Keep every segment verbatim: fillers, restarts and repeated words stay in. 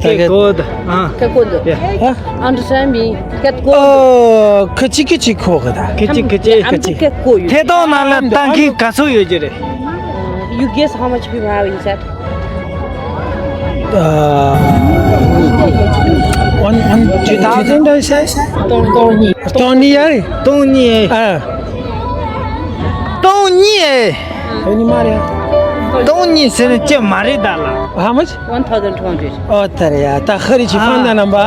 Get good. ཨ། Get good. Yeah. Understand me? Get good. ཨོ། ཁ་ཅིག་ཁ་ཅིག་ཁོ་ག་ད། ཁ་ཅིག་ཁ་ཅིག་ཁ་ཅིག་ཁ་ཅིག་ཁོ་ཡོད། ཐད་གཏོང་ནང་ལ་ལྟ་མཁན་ག་ཚོད་ཡོད་ཀྱི་རེད། You guess how much people have inside? Uh, one, one, two thousand, I say? སྟོང་གཉིས། སྟོང་གཉིས་ཡ་རེད། སྟོང་གཉིས། ཨ། སྟོང་གཉིས། སྟོང་གཉིས་མ་རེད། སྟོང་གཉིས་ཟེར་ན་ཅི་མ་རེད་ད་ལ། How much? One thousand two hundred. ཨོ་ད་རེད་ཡ། ད་ཧ་རི་ཅི་ཨ། ཕན་ད་རྣམ་པ།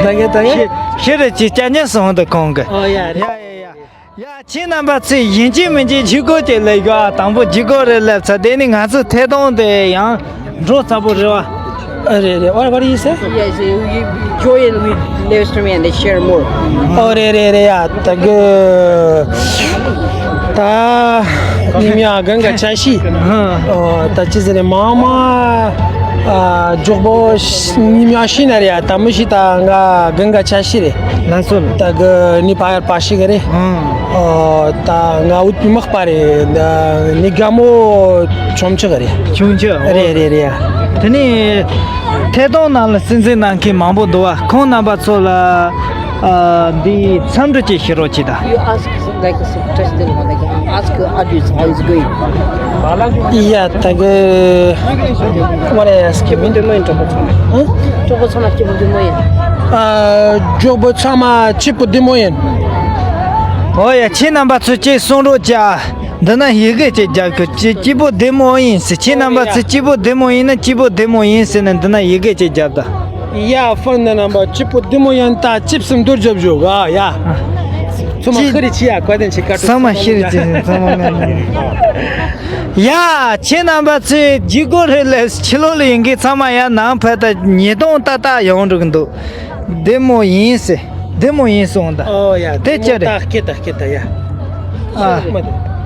ད་གེ་ད་གེ། ཤི་ཤི་རི་ཅི་ཅ་ཉན་སོང་ད་ཁོང་གི། ཨོ་ཡ་རེད། ཡ་ཡ་ཡ། ཡ་ཁྱེད་རྣམ་པ་ཚོས་ཡིན་གཅིག་མིན་གཅིག་ཇུས་འགོད་ཅིག་ལས་དགོས་ཨ། དང་པོ་ཇུས་འགོད་རེ་སླེབས་ཚར་དེ་ནི་ང་ཚོ་ཐད་གཏོང་དེ་ཡང་འགྲོ་ཚར་པོ་རེད་བ། ཨ་རེད་རེད། What, what do you say? Yes, you, you join with live stream and share more. ཨོ་རེད་རེད་རེད་ཡ། ད་གི་ད་ཉི་མ་གང་ག་ཆ་ཤི། ཨོ་ད་ཅི་ཟེར་རེད། མ་མ་ཨ་མགྱོགས་པོ་ཉི་མ་ཤི་ན་རེད་ཡ། ད་མི་ཤི་ད་ང་གང་ག་ཆ་ཤི་རེད། ལགས་སོ། ད་གི་ནི་པ་ཡར་པ་ཤི་གི་རེད། ཨོ་ད་ང་འུ་ཐུ་མག་པ་རེད། ནི་དགའ་མོ་ཆུང་ཆུང་རེད། ཆུང་ཆུང་། རེད་རེད་རེད། དེ་ནས་ཐད་གཏོང་ནང་ལ་སེམས་འཛིན་གནང་མཁན་མང་པོ་འདུག་བ། ཁོང་རྣམ་པ་ཚོ་ལ་ཨ་འདི་འཚམས་འདྲི་ཅིག་ཞུ་རོགས་གྱིས་ད། You ask like a question, like, ask others how it's going. ཡ་ད་གི་what I ask you? མི་འདི་མོ་ཡིན། གྲོགས་པོ་ཚང་མ། ཨ། གྲོགས་པོ་ཚང་མ་སྐྱིད་པོ་འདི་མོ་ཡིན། ཨ། གྲོགས་པོ་ཚང་མ་སྐྱིད་པོ་འདི་མོ་ཡིན། ཨོ་ཡ། ཁྱེད་རྣམ་པ་ཚོ་ཅིག་གསུང་རོགས་བྱ། འདི་ན་ཡི་གེ་ཅིག་རྒྱབ་གི། ཅི་སྐྱིད་པོ་བདེ་མོ་ཡིན་ཟེར། ཁྱེད་རྣམ་པ་ཚོ་སྐྱིད་པོ་བདེ་མོ་ཡིན་ན་སྐྱིད་པོ་བདེ་མོ་ཡིན་ཟེར་ནས་འདི་ན་ཡི་གེ་ཅིག་རྒྱབ་ད། ཡ་ཧྥན་ནི་རྣམ་པ་སྐྱིད་པོ་བདེ་མོ་ཡིན་ད་ཅིབ་སི་མདོར་རྒྱབ་བཞོ་ག་ཡ། ཚང་མ་ཅི་ཤི་རི་ཆི་ཡ་བཀའ་དྲིན་ཆེ། བཀའ་དྲིན། ཚང་མ་ཤི་རི་ཆི། ཚང་མ་ངན་ནས། ཡ་ཁྱེད་རྣམ་པ་ཚོས་ཇུས་འགོད་རེ་ལས་ཕྱི་ལོགས་ལ་ཡིན་གི་ཚང་མ་ཡ་ནང་ཕར་ད་ཉིས་སྟོང་ཏག་ཏག་ཡོང་འགྲོ་གི་འདུག་བདེ་མོ་ཡིན་ཟེར། བདེ་མོ་ཡིན་གསུངས་ད། ཨོ་ཡ། དེ་ཅི་རེད། ད་སྐད་ད་སྐད་ད་ཡ། ཨ།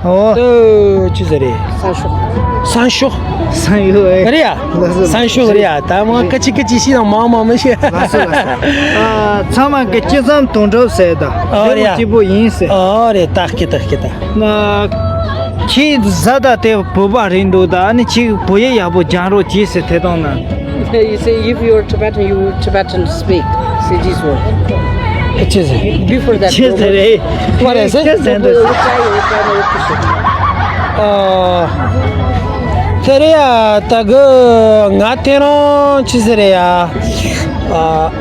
ཨོ། ཨོ་ཅི་ཟེར་རེད། སང་ཞོགས། སང་ཞོགས། སང་ཞོགས་ཨེ། རེད་ཡ། ལགས་སོ། སང་ཞོགས་རེད་ཡ། ད་མ་ཀ་ཅི་ཀ་ཅི་ཤི་ཡང་མ་མ་མི་ཤི། ལགས་སོ་ལགས་སོ། ཨ། ཚང་མ་གི་ཅི་ཙམ་དོན་གྲུབ་ཟེར་ད། ཨོ་རེད་ཡ། བདེ་མོ་སྐྱིད་པོ་ཡིན་ཟེར། ཨོ་རེད། ད་སྐད་ད་སྐད་ད། ཁྱེད་བཟའ་ད་དེ་བོད་པ་རེད་འདུག་ད་ཨ་ནི་ཁྱེད་བོད་ཡིག་ཡག་པོ་སྦྱང་རོགས་གྱིས་ཟེར་ཐད་གཏོང་ན། You say if you're Tibetan, you Tibetan speak. Say this word. Excuse me. Before that, ཅི་ཟེར་རེད། What is it? ཅི་ཟེར་འདུག་ཨ། དེ་རེད་ཡ། ད་གི་ང་དེ་རང་ཅི་ཟེར་རེད་ཡ། ཨ།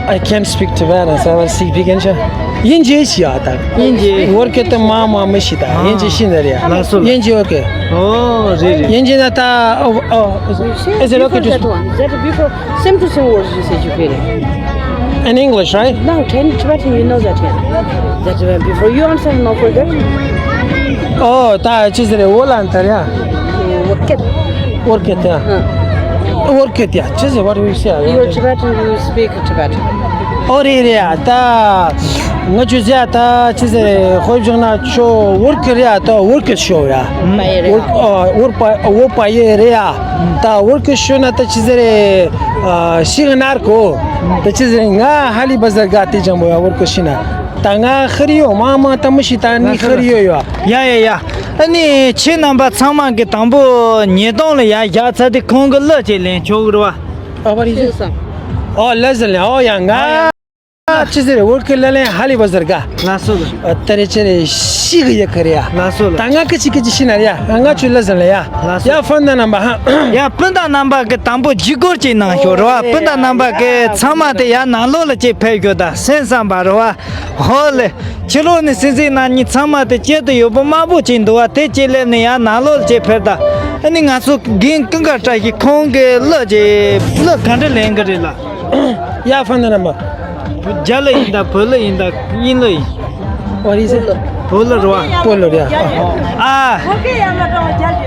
I can't speak Tibetan, so I will speak Begincha. དབྱིན་ཇི་ཤེས་ཡ་ད། དབྱིན་ཇི། ཝར་ཀེ་ཏི་མ་མ་མི་ཤེས་ད། དབྱིན་ཇི་ཤེས་ནི་རེད་ཡ། ལགས་སོ་ལགས། དབྱིན་ཇི་ཨོ་ཁེ། ཨོ་རེད་རེད། དབྱིན་ཇི་ན་ད། ཨོ་ཨོ། Is it okay to speak? That one. That before, same to same words you said you feel. In English, right? No, can Tibetan, you know that, yeah. That uh, before you answer, no, for that. ཨོ་ད་ཅི་ཟེར་རེད། ཝར་ལན་ད་རེད་ཡ། ཝར་ཀེ་ཏི། ཝར་ཀེ་ཏི་ཡ། ཨ། ཝར་ཀེ་ཏི་ཡ། ཅི་ཟེར། What do you say? You're Tibetan, you speak Tibetan. ཨོ་རེད་རེད་ཡ། ད་ང་ཆུ་ཟེར་ཡ། ད་ཅི་ཟེར་རེད། ཧོབ་བཞག་ན་ཆོ་ཝར་ཀེ་རེད་ཡ། ད་ཝར་ཀེ་ཤོ་ཡ། པ་ཡེ་རེད་ཡ། ཝར་ཨ་ཝར་པ་ཝར་པ་ཡེ་རེད་ཡ། ད་ཝར་ཀེ་ཤོ་ན་ད་ཅི་ཟེར་རེད། ཨ་ཤི་ག་ནར་གོ། ད་ཅི་ཟེར་རེད། ང་ཧ་ལི་བ་ཟར་ག་དེ་ཅང་པོ་ཡ། ཝར་ཀེ་ཤི་ན་ད་ང་ཧ་རི་ཡོ་མ་མ་ད་མི་ཤི་ད་ནི་ཧ་རི་ཡོ་ཡོ། ཡ་ཡ་ཡ། ཨ་ནི་ཁྱེད་རྣམ་པ་ཚང་མ་གི་དང་པོ་ཉིས་སྟོང་ལ་ཡ་བཞག་ཚར་དེ་ཁོང་གི་གླུ་ཅིག་ལེན་ཆོག་གི་རེད་བ། ཨ་བ་རི་ཟེར། ཨོ་གླུ་ཟེར་ལེན། ཨོ་ཡ་ང་ཅི་ཟེར་རེད། ཝར་ཀེ་ལ་ལེན་ཧ་ལི་བ་ཟར་ག། ལགས་སོ་ལགས། ཨ་ད་རེ་ཅི་རེད། ཤི་གི་ཡ་ག་རེད་ཡ། ལགས་སོ་ལགས། ད་ང་ཀི་ཅི་ཀི་ཅི་ཤི་ན་རེད་ཡ། ང་ཆུ་གླུ་ཟེར་ལེན་ཡ། ལགས་སོ། ཡ་སྤུན་ཟླ་རྣམ་པ་ཧ། ཡ་སྤུན་ཟླ་རྣམ་པ་གི་དང་པོ་ཇུས་འགོད་ཅིག་གནང་ཤོག་རེད་བ། སྤུན་ཟླ་རྣམ་པ་གི་ཚང་མ་དེ་ཡ་ནང་ལོགས་ལ་ཅིག་ཕེབས་ཤོག་ད་སེམས་བསམ་པ་རེད་བ། ཧོ་ལེ། ཕྱི་ལོགས་ནས་སེམས་ཚེགས་ན་ནི་ཚང་མ་དེ་སྐྱིད་དུ་ཡོད་པོ་དམར་པོ་ཅིག་འདུག་བ། དེ་ཅིག་སླེབས་ནས་ཡང་ནང་ལོགས་ཅིག་ཕེབས་ད། ཨ་ནི་ང་ཚོ་རྒན་ཀུན་དགའ་བཀྲ་ཤིས་ཁོང་གི་གླུ་ཅིག་གླུ་ག་འདྲ་ལེན་གི་རེད་ལ། ཡ་ཧྥན་ནི་རྣམ་པ། རྒྱ་གླུ་ཡིན་ད་བོད་གླུ་ཡིན་ད་དབྱིན་གླུ་ཡིན། What is it? བོད་གླུ་རེད་བ། བོད་གླུ་རེད་ཨ།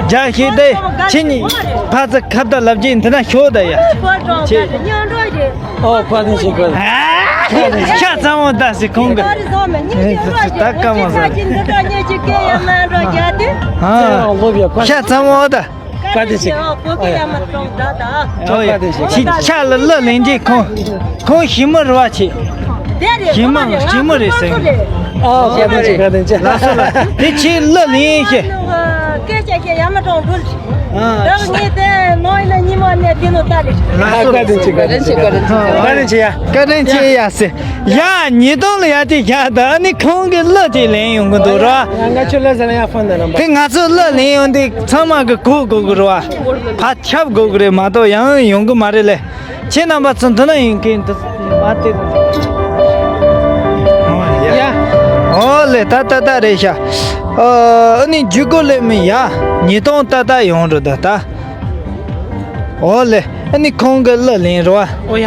རྒྱ་ཤེས་ཏེ་ཁྱེད་གཉིས་ཕ་ཚ་ཁ་བརྡ་ལབ་རྒྱུ་ཡིན་དེ་ན་ཤོག་ད་ཡ། ཁྱེད། ཨོ་བཀའ་དྲིན་ཆེ་བཀའ་དྲིན། ཤ་ཚ་མོ་ད་སི་ཁོང་གི་ད་དཀའ་མོ་ཟ་རེད། ཤ་ཚ་མོ་ད། བཀའ་དྲིན་ཆེ། ཨོ་ཡ། ཤ་ལ་གླུ་ལེན་རྗེས་ཁོང་ཁོང་ཞི་མི་རེད་བ་ཆེ། ཞི་མི་ཞི་མི་རེད་ཟེར། ཨོ་བཀའ་དྲིན་ཆེ་བཀའ་དྲིན་ཆེ། ལགས་སོ་ལགས། དེ་ཆེ་གླུ་ལེན་ཤེས། སྐད་ཆ་བཤད་ཡ་མ་གྲོང་འགྲུལ། ཨ། ད་ངས་དེ་ནོ་ཡིན་ན་ཉི་མ་ནས། བཀའ་དྲིན་ཆེ། བཀའ་དྲིན་ཆེ། བཀའ་དྲིན་ཆེ་ཡ། བཀའ་དྲིན་ཆེ་ཡ་ཟེར། ཡ་ཉིས་སྟོང་ལ་ཡ་དེ་ཡ་ད་ཨ་ནི་ཁོང་གི་གླུ་དེ་ལེན་ཡོང་གི་འདུག་ར། ང་ཁྱོད་ལ་ཟེར་ན་ཡ་ཕོན་ད་རམ་པ། དེ་ང་ཚོ་གླུ་ལེན་ཡོང་དེ་ཚང་མ་གི་གོ་དགོས་གི་རེད་བ། ཕར་ཁྱབ་དགོས་གི་རེད་མ་གཏོགས་ཡང་ཡོང་གི་མ་རེད་ལེ། ཁྱེད་རྣམ་པ་ཚོ་འདི་ན་ཡོང་གི་འདུག་མ་དེ། ཡ། ཨོ་ལེ་ད་ད་ད་རེད་ཤག་ཨ་ནི་ཇུ་གོ་ལེ་མི་ཡ། ཉིས་སྟོང་ད་ད་ཡོང་རེད་ད་ད། ཨོ་ལེ། ཨ་ནི་ཁོང་གི་གླུ་ལེན་རོ། ཨོ་ཡ།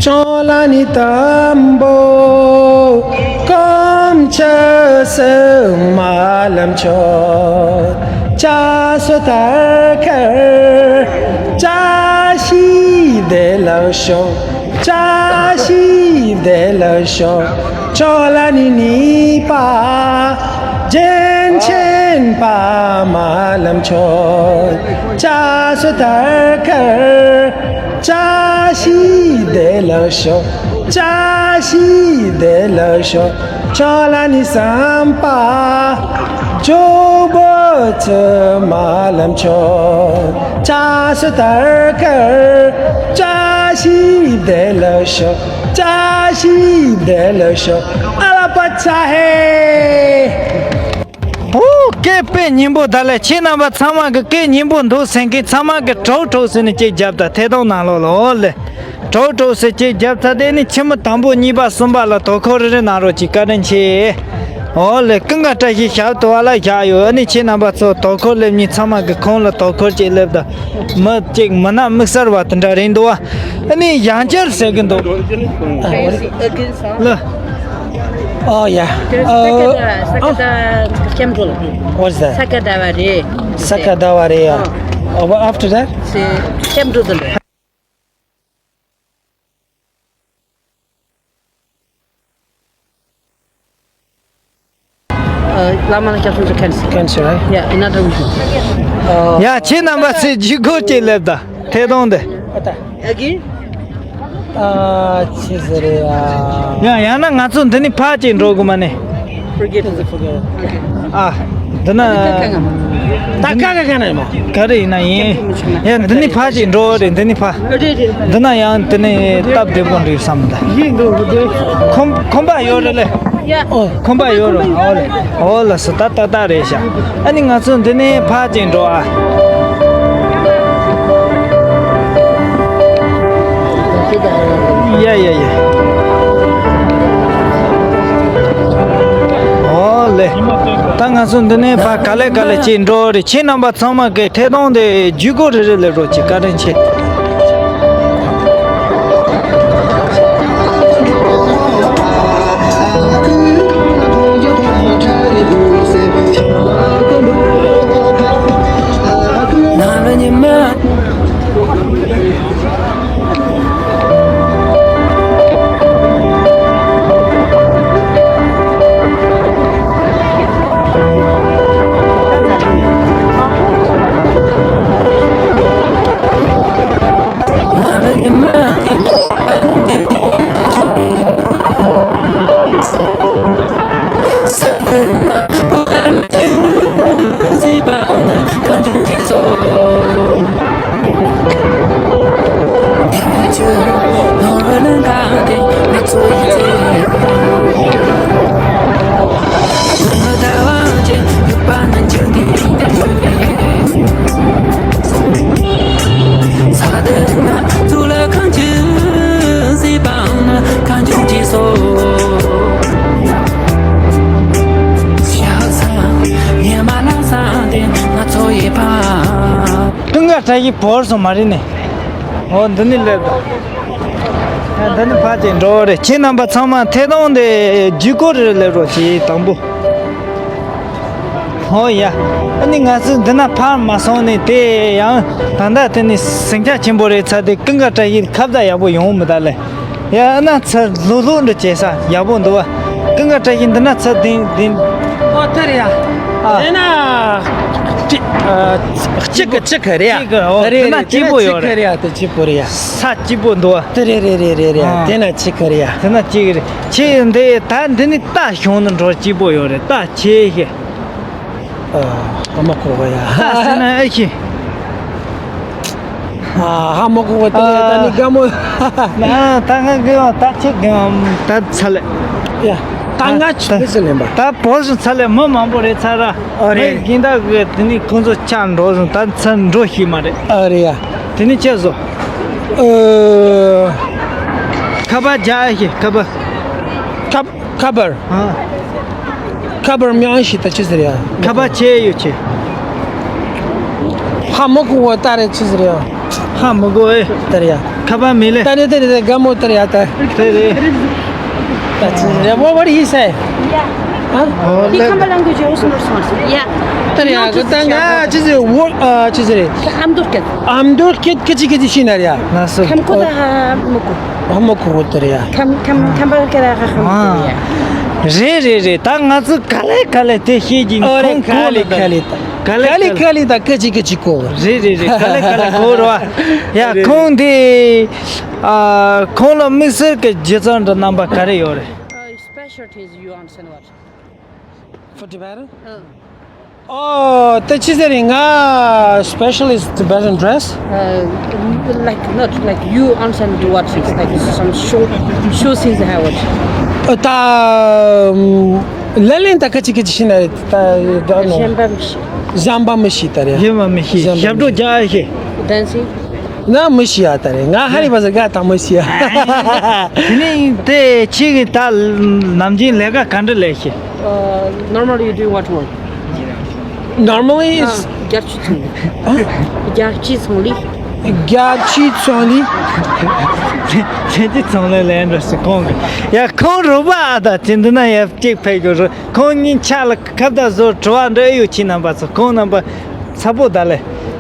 ཅོ་ལ་ནི་དམ་པོ་སྐོམ་ཆུ་སེམས་མ་ལམ་ཆོད། ཅ་སོ་ཐར་ཁར་ཅ་ཤི་དེ་ལ་ཤོག་ཅ་ཤི་དེ་ལ་ཤོག་ཅོ་ལ་ནི་ནི་པ། རྒྱན་ཆེན་པ་མ་ལམ་ཆོད། ཅ་སུ་དར་ཁར་ཅ་ཤི་དེ་ལ་ཤོག་ཅ་ཤི་དེ་ལ་ཤོག་ཅོ་ལ་ནི་སམ་པ། ཇོ་བོ་ཚེ་མ་ལམ་ཆོད། ཅ་སུ་དར་ཁར་ཅ་ཤི་དེ་ལ་ཤོག་ཅ་ཤི་དེ་ལ་ཤོག་ཨ་ལ་པ་ཚ་ཧེ། ཨོ་སྐད་དཔེ་སྙན་པོ་ད་ལས་ཁྱེད་རྣམ་པ་ཚང་མ་གི་སྐད་སྙན་པོ་འདུག་ཟེར་མཁན་ཚང་མ་གི་གྲོགས་གྲོགས་ཟེར་ནས་གཅིག་རྒྱབ་དང་ཐད་གཏོང་ནང་ལོགས་ལ་ཨོ་ལེ། གྲོགས་གྲོགས་ཟེར་གཅིག་རྒྱབ་ཚར་དེ་ནི་ཁྱི་མོ་དང་པོ་གཉིས་པ་གསུམ་པ་ལ་དོ་ཁུར་རེ་རེ་གནང་རོགས་གྱིས་བཀའ་དྲིན་ཆེ། ཨོ་ལེ་ཀུན་དགའ་བཀྲ་ཤིས་ཞབས་ཏོག་ལ་བཞག་ཡོད། ཨ་ནི་ཁྱེད་རྣམ་པ་ཚོ་དོ་ཁུར་སླེབས་མཁན་ཚང་མ་གི་ཁོང་ལ་དོ་ཁུར་གཅིག་སླེབས་དང་མི་གཅིག་མི་ན་དམིགས་བསལ་བ་དེ་འདྲ་རེད་འདུག་བ། ཨ་ནི་ཡང་བསྐྱར་ཟེར་གི་འདུག་ལ། Oh, yeah. There's Uh, Sakada, Sakada Temple. What's that? Sakadava Re. Sakadava Re. Uh, what after that? Se Temple. Uh, Lama Kyashu Cancer. Cancer, right? Yeah, another reason. Uh, ཡ་ཁྱེད་རྣམ་པ་ཚོས་ཇུས་འགོད་ཅིག་སླེབས་དང་ཐད་གཏོང་དེ། What the? Again? ཨ་ཆི་ཟེར་ཡ། ཡང་ཡང་ན་ང་ཚོ་འདི་ནས་ཕར་ཅིག་འགྲོ་དགོས་མ་ནི། Forget it, forget it. ཨ། འདི་ན། ད་ཀ་ཀ་ཀ་ན་ཡིན་མ། ག་རེ་ཡིན་ན་ཡིན། ཡ་འདི་ནས་ཕར་ཅིག་འགྲོ་རེད་འདི་ནས་ཕར། འདི་ན་ཡང་འདི་ནས་སྟབས་བདེ་པོ་འགྲིག་བསམ་ད། ཁོམ་ཁོམ་པ་ཡོད་རེད་ལེ། ཁོམ་པ་ཡོད་རུང་ཨོ་ལེ་ཨོ་ལ་སུ་ད་ཏག་ཏག་རེད་ཤག་ཨ་ནི་ང་ཚོ་འདི་ནས་ཕར་ཅིག་འགྲོ་ཨ། ཡ་ཡ་ཡ། ཨོ་ལེ། ད་ང་ཚོ་འདི་ནས་ཕར་ག་ལེ་ག་ལེ་ཅིག་འགྲོ་རེད། ཁྱེད་རྣམ་པ་ཚང་མ་གི་ཐད་གཏོང་དེ་བརྒྱུད་སྐུར་རེ་རེ་ལས་རོགས་གྱིས་བཀའ་དྲིན་ཆེ། ཀུན་དགའ་བཀྲ་ཤིས་བོར་སོང་མ་རེད་ནས། འོ་འདི་ནས་སླེབས་དང་། འདི་ནས་ཕར་ཅིག་འགྲོ་རེད། ཁྱེད་རྣམ་པ་ཚང་མ་ཐད་གཏོང་དེ་བརྒྱུད་སྐུར་རེ་སླེབས་རོགས་གྱིས་དང་པོ། ཨོ་ཡ། ཨ་ནི་ང་ཚོ་འདི་ན་ཕར་མ་སོང་ནས་དེ་ཡང་ད་ལྟ་དེ་ནི་ཟིང་ཆ་ཆེན་པོ་རེད་ཚར་དེ་ཀུན་དགའ་བཀྲ་ཤིས་ཁ་བརྡ་ཡག་པོ་ཡོང་མི་ད་ལེ། ཡ་ཨ་ན་ཚ་ལྷུག་ལྷུག་འདྲ་བྱེད་ས་ཡག་པོ་འདུག་བ། ཀུན་དགའ་བཀྲ་ཤིས་འདི་ན་ཚ་ལྡིང་ལྡིང་། ཨོ་དེ་རེད་ཡ། ཨ། དེ་ན་ཅི་ཨ་གཅིག་གི་གཅིག་གི་རེད་ཡ། གཅིག་གི་ཨོ་རེད་དེ་ན་རེད་སྐྱིད་པོ་ཡོད་རེད། དེ་ན་གཅིག་གི་རེད་ཡ་དེ་སྐྱིད་པོ་རེད་ཡ། ས་སྐྱིད་པོ་འདུག་བ། དེ་རེད་རེད་རེད་རེད་རེད་ཨ། དེ་ན་གཅིག་གི་རེད་ཡ། དེ་ན་གཅིག་གི་རེད། ཁྱེད་འདི་ད་འདི་ནི་རྟ་ཞོན་ནི་འགྲོ་སྐྱིད་པོ་ཡོད་རེད་རྟ་ཆེ་ཤེ། ཨ། ཧ་མ་གོ་བ་ཡ། ད་ཟེར་ན་ཨེ་ཤེས། ཨ། ཧ་མ་གོ་བ་དེ་ད་ནི་དགའ་མོ། ན་ད་ང་གི་ད་ཁྱེད་གི་ད་ཚ་ལེ། ཡ། ད་ང་ཆུ་ཚ་ལེ་འབའ། ད་བོ་སུ་ཚ་ལེ་མི་མང་པོ་རེད་ཚ་ར། ཨ་རེད། མི་གིན་ད་གི་དེ་ནི་ཁོང་ཚོ་ཆ་འགྲོ་སོང་ད་ཚ་འགྲོ་ཤི་མ་རེད། ཨ་རེད་ཡ། དེ་ནི་ཁྱེད་ཚོ། ཨ། ཁ་པར་རྒྱག་ཨེ་ཤེས་ཁ་པར། ཁ་པར། ཁ་པར། ཨ། ཁ་པར་མྱང་ཞིག་ད་ཅི་ཟེར་ཡ། ཁ་པར་ཆེ་ཡོད་ཆེ། ཧ་མ་གོ་བ་ད་རེ་ཅི་ཟེར་ཡ། ཧ་མ་གོ་ཨེ། ད་རེ་ཡ། ཁ་པར་མི་ལེ། ད་རེ་ད་རེ་ད་དགའ་མོ་ད་རེ་ཡ་ད། ད་རེ། ད་ཅི་ཟེར་ཡ། What, what he say? Yeah. Huh? He come language also not smart. Yeah. ད་རེ་ཡ། ད་ང་ཅི་ཟེར། What, ཨ། ཅི་ཟེར། I'm Durkhead. I'm Durkhead. ཁ་ཅི་ཁ་ཅི་ཤི་ན་རེ་ཡ། ལགས་སོ། ཁམ་ཁོ་ད་ཧ་མ་གོ། ཧ་མ་གོ་བོ་དེ་རེད་ཡ། ཁམ་ཁམ་ཁམ་པ་ཀ་ར་ཧ་ཧ་མ་གོ་ཡ། རེད་རེད་རེད། ད་ང་ཚོ་ག་ལེ་ག་ལེ་དེ་ཤེས་ཀྱི་ཨོ་རེད། ཁོང་ག་ལེ་ག་ལེ་ད་ག་ལེ་ག་ལེ་ག་ལེ་ད་ཀ་ཅི་ཀ་ཅི་གོ། རེད་རེད་རེད། ག་ལེ་ག་ལེ་གོ་རོ། ཡ། རེད། ཁོང་དེ། ཨ། ཁོང་ལ་དམིགས་བསལ་གྱི་རྒྱུ་མཚན་འདྲ་རྣམ་པ་ག་རེ་ཡོད་རེད། Uh, specialties you understand what? For Tibetan? Uh. ཨོ། ད་ཅི་ཟེར་རེད། ང་specialist Tibetan dress. Uh, like, not like you understand what is like some show, show things I watch. ཨ། ད་ལན་ལན་ད་ཁ་ཅིག་ཁ་ཅིག་ཤེས་ན་རེད། ད་ད་ནོ། གཞན་པ་མི་ཤེས། གཞན་པ་མི་ཤེས། གཞན་པ་མི་ཤེས། གཞན་པ་ཞབས་བྲོ་རྒྱག་ཤེས། Dancing. ང་མི་ཤེས་ཡ་ད་རེད། ང་ཧ་རི་བ་ཟེར་ག་ད་མི་ཤེས་ཡ། དེ་ནི་དེ་ཁྱེད་ཀྱིས་ད་ནམ་རྒྱུན་ལས་ཀ་ག་འདྲ་ལས་ཤེས། Uh, normally you doing what work? Normally is རྒྱལ་སྤྱིའི་ཚོང་ལས། རྒྱལ་སྤྱིའི་ཚོང་ལས། རྒྱལ་སྤྱིའི་ཚོང་ལས། རྒྱལ་སྤྱིའི་ཚོང་ལས་ལས་འགྲོ་སི་ཁོང་གི། ཡ། ཁོང་རོགས་པ་ཨ་ད་དེ་འདི་ན་ཡ་གཅིག་ཕེབས་དགོས་རོགས། ཁོང་གཉིས་ཆ་ལ་ཁ་བརྡ་བཟོ། དྲི་བ་འདྲི་ཨེ་ཡོད། ཁྱེད་རྣམ་པ་ཚོ། ཁོང་རྣམ་པ་ཚ་པོ་ད་ལེ།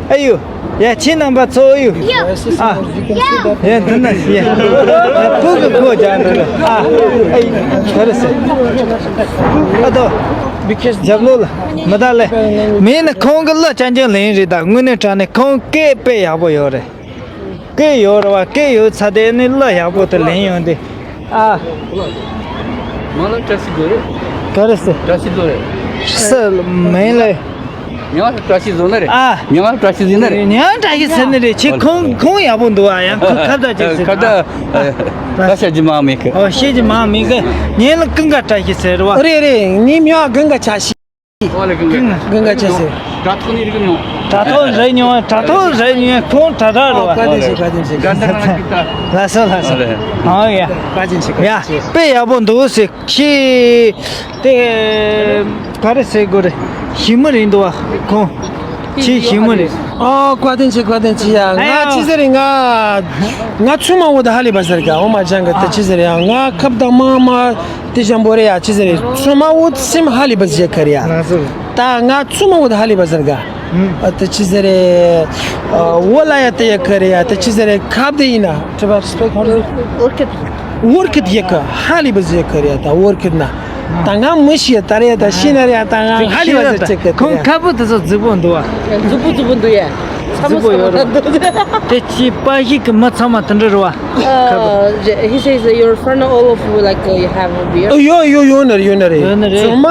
ཨེ་ཡོད། ཡ། ཁྱེད་རྣམ་པ་ཚོ་ཨེ་ཡོད། ཨ། ཡ། འདི་ན་ཡ། ཡ། ཁོ་གི་ཁོ་རྒྱག་འདི་ལ། ཨ། ཨེ་ཡོད། ག་རེ་ཟེར། ཨ་དོ། རྒྱབ་ལོགས་ལ་མི་ད་ལེ། མིན་ན་ཁོང་གི་གླུ་རྐྱང་རྐྱང་ལེན་རེད། ད་དངོས་གནས་དྲང་གནས་ཁོང་སྐད་དཔེ་ཡག་པོ་ཡོད་རེད། སྐད་ཡོད་རེད་བ། སྐད་ཡོད་ཚ་དེ་ནི་གླུ་ཡག་པོ་དེ་ལེན་ཡོང་དེ། ཨ། མ་ལ་བཀྲ་ཤིས་བདེ་ལེགས། ག་རེ་ཟེར། བཀྲ་ཤིས་བདེ་ལེགས། སེ་མེད་ལེ། ཉང་བཀྲ་ཤིས་བཟོ་ནི་རེད། ཨ། ཉང་བཀྲ་ཤིས་ཟེར་ནི་རེད། ཉང་བཀྲ་ཤིས་ཟེར་ནི་རེད། ཁྱེད་ཁོང་ཁོང་ཡག་པོ་འདུག་ཨ། ཡང་ཁོ་ཁ་བརྡ་ཅིག་ཟེར། ཁ་བརྡ། ཨ། ད་བཤད་རྒྱུ་མང་མེད་གི། ཨོ། བཤད་རྒྱུ་མང་མེད་གི། ངའི་ལ་ཀུན་དགའ་བཀྲ་ཤིས་ཟེར་བ། རེད་རེད། ངའི་མིང་ཀུན་དགའ་བཀྲ་ཤིས། ཀུན་དགའ་བཀྲ་ཤིས། དྲ་ཐོག་ནས་རིག་མྱོང་། དྲ་ཐོག་རིག་མྱོང་། དྲ་ཐོག་རིག་མྱོང་། ཁོང་དྲ་དྲ་རོ། ཨོ། བཀའ་དྲིན་ཆེ། བཀའ་དྲིན་ཆེ། དགའ་ལྡན་རང་གི་ད། ལགས་སོ་ལགས་སོ། ཨོ་ལེ། ཨོ་ཡ། བཀའ་དྲིན་ཆེ། ཡ། བཀའ་དྲིན་ཆེ། དཔེ་ཡག་པོ་འདུག་ཟེར། ཁྱི་དེ་ག་རེ་ཟེར་དགོས་རེད། ཞི་མི་རེད་འདུག་བ་ཁོང་། ཁྱི་ཞི་མི་རེད། ཨོ། བཀའ་དྲིན་ཆེ། བཀའ་དྲིན་ཆེ་ཡ། ང་ཅི་ཟེར་རེད། ང་ང་ཚུ་མ་འོ་ད་ཧ་ལི་བ་ཟེར་ག། འོ་མ་ཅང་གི་ད་ཅི་ཟེར་ཡ། ང་ཁབ་དང་མ་མ་དེ་ཞང་པོ་རེད་ཡ། ཅི་ཟེར་རེད། ཚུ་མ་འོ་སེམས་ཧ་ལི་བ་ཟེར་ག་རེད་ཡ། ད་ང་ཚུ་མ་འོ་ད་ཧ་ལི་བ་ཟེར་ག། ཨ། ད་ཅི་ཟེར་རེད། ཨ། འོ་ལ་ཡ་ད་ཡ་ག་རེད་ཡ། ད་ཅི་ཟེར་རེད། ཁབ་དེ་ཡིན་ན་ཁྲི་བ་སྤེ་ཁོ་རེད། ཨོར་ཁིད། ཨོར་ཁིད་ཡ་ག་ཧ་ལི་བ་ཟེར་ག་རེད་ཡ། ད་ཨོར་ཁིད་ན། ད་ང་མི་ཤེས་ད་རེད། ད་ཤེས་ན་རེད་ཡ། ད་ང་ཧ་ལི་བ་ཟེར་ཅེ་ག་ཁོང་ཁ་བུ་དེ་ཚོ་རྫིག་པོ་འདུག་བ། རྫིག་པོ་རྫིག་པོ་འདུག་ཡ། ཚ་མོ་ཚ་མོ་འདུག་དེ་ཅི་པ་ཞིག་གི་མི་ཚང་མ་དེ་འདྲ་རེད་བ། Uh, he says that your friend all of you like, uh, you have a beer. ཡོད་ཡོད་ཡོད་ནི་རེད། ཡོད་ནི་རེད། ཡོད་ནི་རེད། ཚང་མ་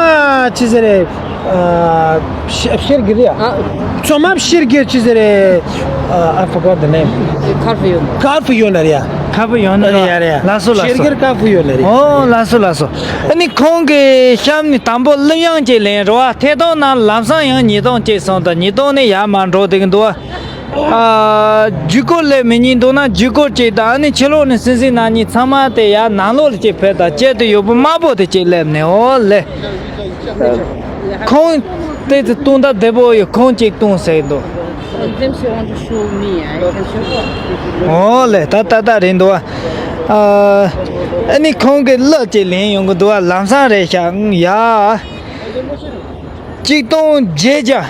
ཅི་ཟེར་རེད། ཨ། ཤེར་གི་རེད་ཡ། ཨ། ཚང་མ་ཤེར་གི་ཅི་ཟེར་རེད། ཨ། I forgot the name. ཁར་ཕུ་ཡོད། ཁར་ཕུ་ཡོད་ནི་རེད་ཡ། ཁར་ཕུ་ཡོད་ནི་རེད་ཡ། རེད་ཡ། ལགས་སོ་ལགས་སོ། ཤེར་གི་ཁར་ཕུ་ཡོད་ནི་རེད། ཨོ། ལགས་སོ་ལགས་སོ། ཨ་ནི་ཁོང་གི་གཤམ་ནས་དང་པོ་གླུ་དབྱངས་ཅིག་ལེན་རོགས། ཐད་གཏོང་ནང་ལམ་སང་ཡང་ཉིས་སྟོང་ཅིག་སོང་དང་། ཉིས་སྟོང་ནས་ཡར་མར་འགྲོ་བསྡད་ཀྱི་འདུག་ཨ། བརྒྱུད་སྐུར་ལས་མི་ཉན་འདུག་ན་བརྒྱུད་སྐུར་ཅིག་དང་། ཨ་ནི་ཕྱི་ལོགས་ནས་སིང་སིང་གནང་མཁན་ཚང་མ་དེ་ཡར་ནང་ལོགས་ལ་ཅིག་ཕེབས་དང་། དཔྱད་དུ་ཡོད་པོ་དམར་པོ་དེ་ཅིག་སླེབས་ནས། ཨོ་ལེ། ཁོང་དེ་ཚོ་བཏུང་ད་བདེ་པོ་ཡོད། ཁོང་ཅིག་བཏུང་ཟེར་འདུག Sometimes you want to show me, I can show you. ཨོ་ལེ། ད་ད་ད་རེད་འདུག་ཨ། ཨ་ནི་ཁོང་གི་གླུ་ཅིག་ལེན་ཡོང་གི་འདུག་ཨ། ལམ་སང་རེད་ཤག་ཡ། གཅིག་སྟོང་བརྒྱད་བརྒྱ།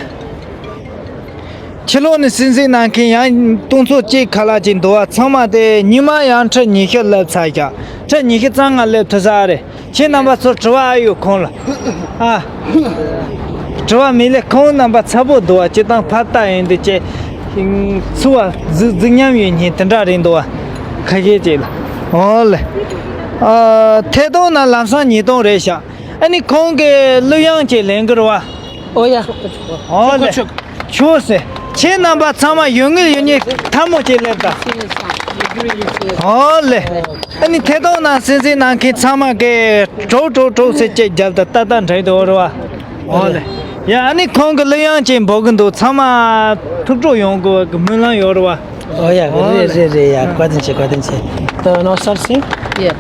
ཕྱི་ལོགས་ནས་སིང་སིང་གནང་མཁན་ཡང་སྟོང་ཚོ་གཅིག་ཁ་ལག་ཅིག་འདུག་བ། ཚང་མ་དེ་ཉི་མ་ཡང་ཁྲི་ཉི་ཤུ་སླེབས་ཚར་ཤག་ཁྲི་ཉི་ཤུ་རྩ་ལྔ་སླེབས་ཐུབ་ས་རེད། ཁྱེད་རྣམ་པ་ཚོར་དྲི་བ་ཨ་ཡོད་ཁོང་ལ། ཨ། དྲི་བ་མེད་ལེ། ཁོང་རྣམ་པ་ཚ་པོ་འདུག་བ། སྤྱིར་བཏང་ཕར་ལྟ་ཡོང་དུས་ཅེ། ཚུར་བ་རྫིག་རྫིག་ཉམས་ཡོད་མཁན་དེ་འདྲ་རེད་འདུག་བ། ཁ་ཤས་ཅིག་ལ། འོ་ལེ། ཨ། ཐད་གཏོང་ནང་ལམ་སང་ཉིས་སྟོང་རེད་ཤག་ཨ་ནི་ཁོང་གིས་གླུ་དབྱངས་ཅིག་ལེན་གི་རེད་བ། ཨོ་ཡ། ཨོ་ལེ། ཆོག་ཟེར། ཁྱེད་རྣམ་པ་ཚང་མ་ཡོད་ངེས་ཡོད་ངེས་ཐལ་མོ་ཅིག་སླེབས་དང་། ཨོ་ལེ། ཨ་ནི་ཐད་གཏོང་ནང་གསན་གཟིགས་གནང་མཁན་ཚང་མ་གིས་གྲོགས་གྲོགས་གྲོགས་ཟེར་ཅིག་བརྒྱབ་དང་ཏག་ཏག་འདྲ་ཡོད་དོ་རེད་བ། ཨོ་ལེ། ཡ་ཨ་ནི་ཁོང་གི་གླུ་དབྱངས་ཅིག་འབོད་གི་འདུག་ཚང་མ་ཐུགས་སྤྲོ་ཡོང་དགོས་གི་སྨོན་ལམ་ཡོད་རེད་བ། ཨོ་ཡ། རེད་རེད་རེད་ཡ། བཀའ་དྲིན་ཆེ། བཀའ་དྲིན་ཆེ། ད་ནོ་སར་སི། ཡ།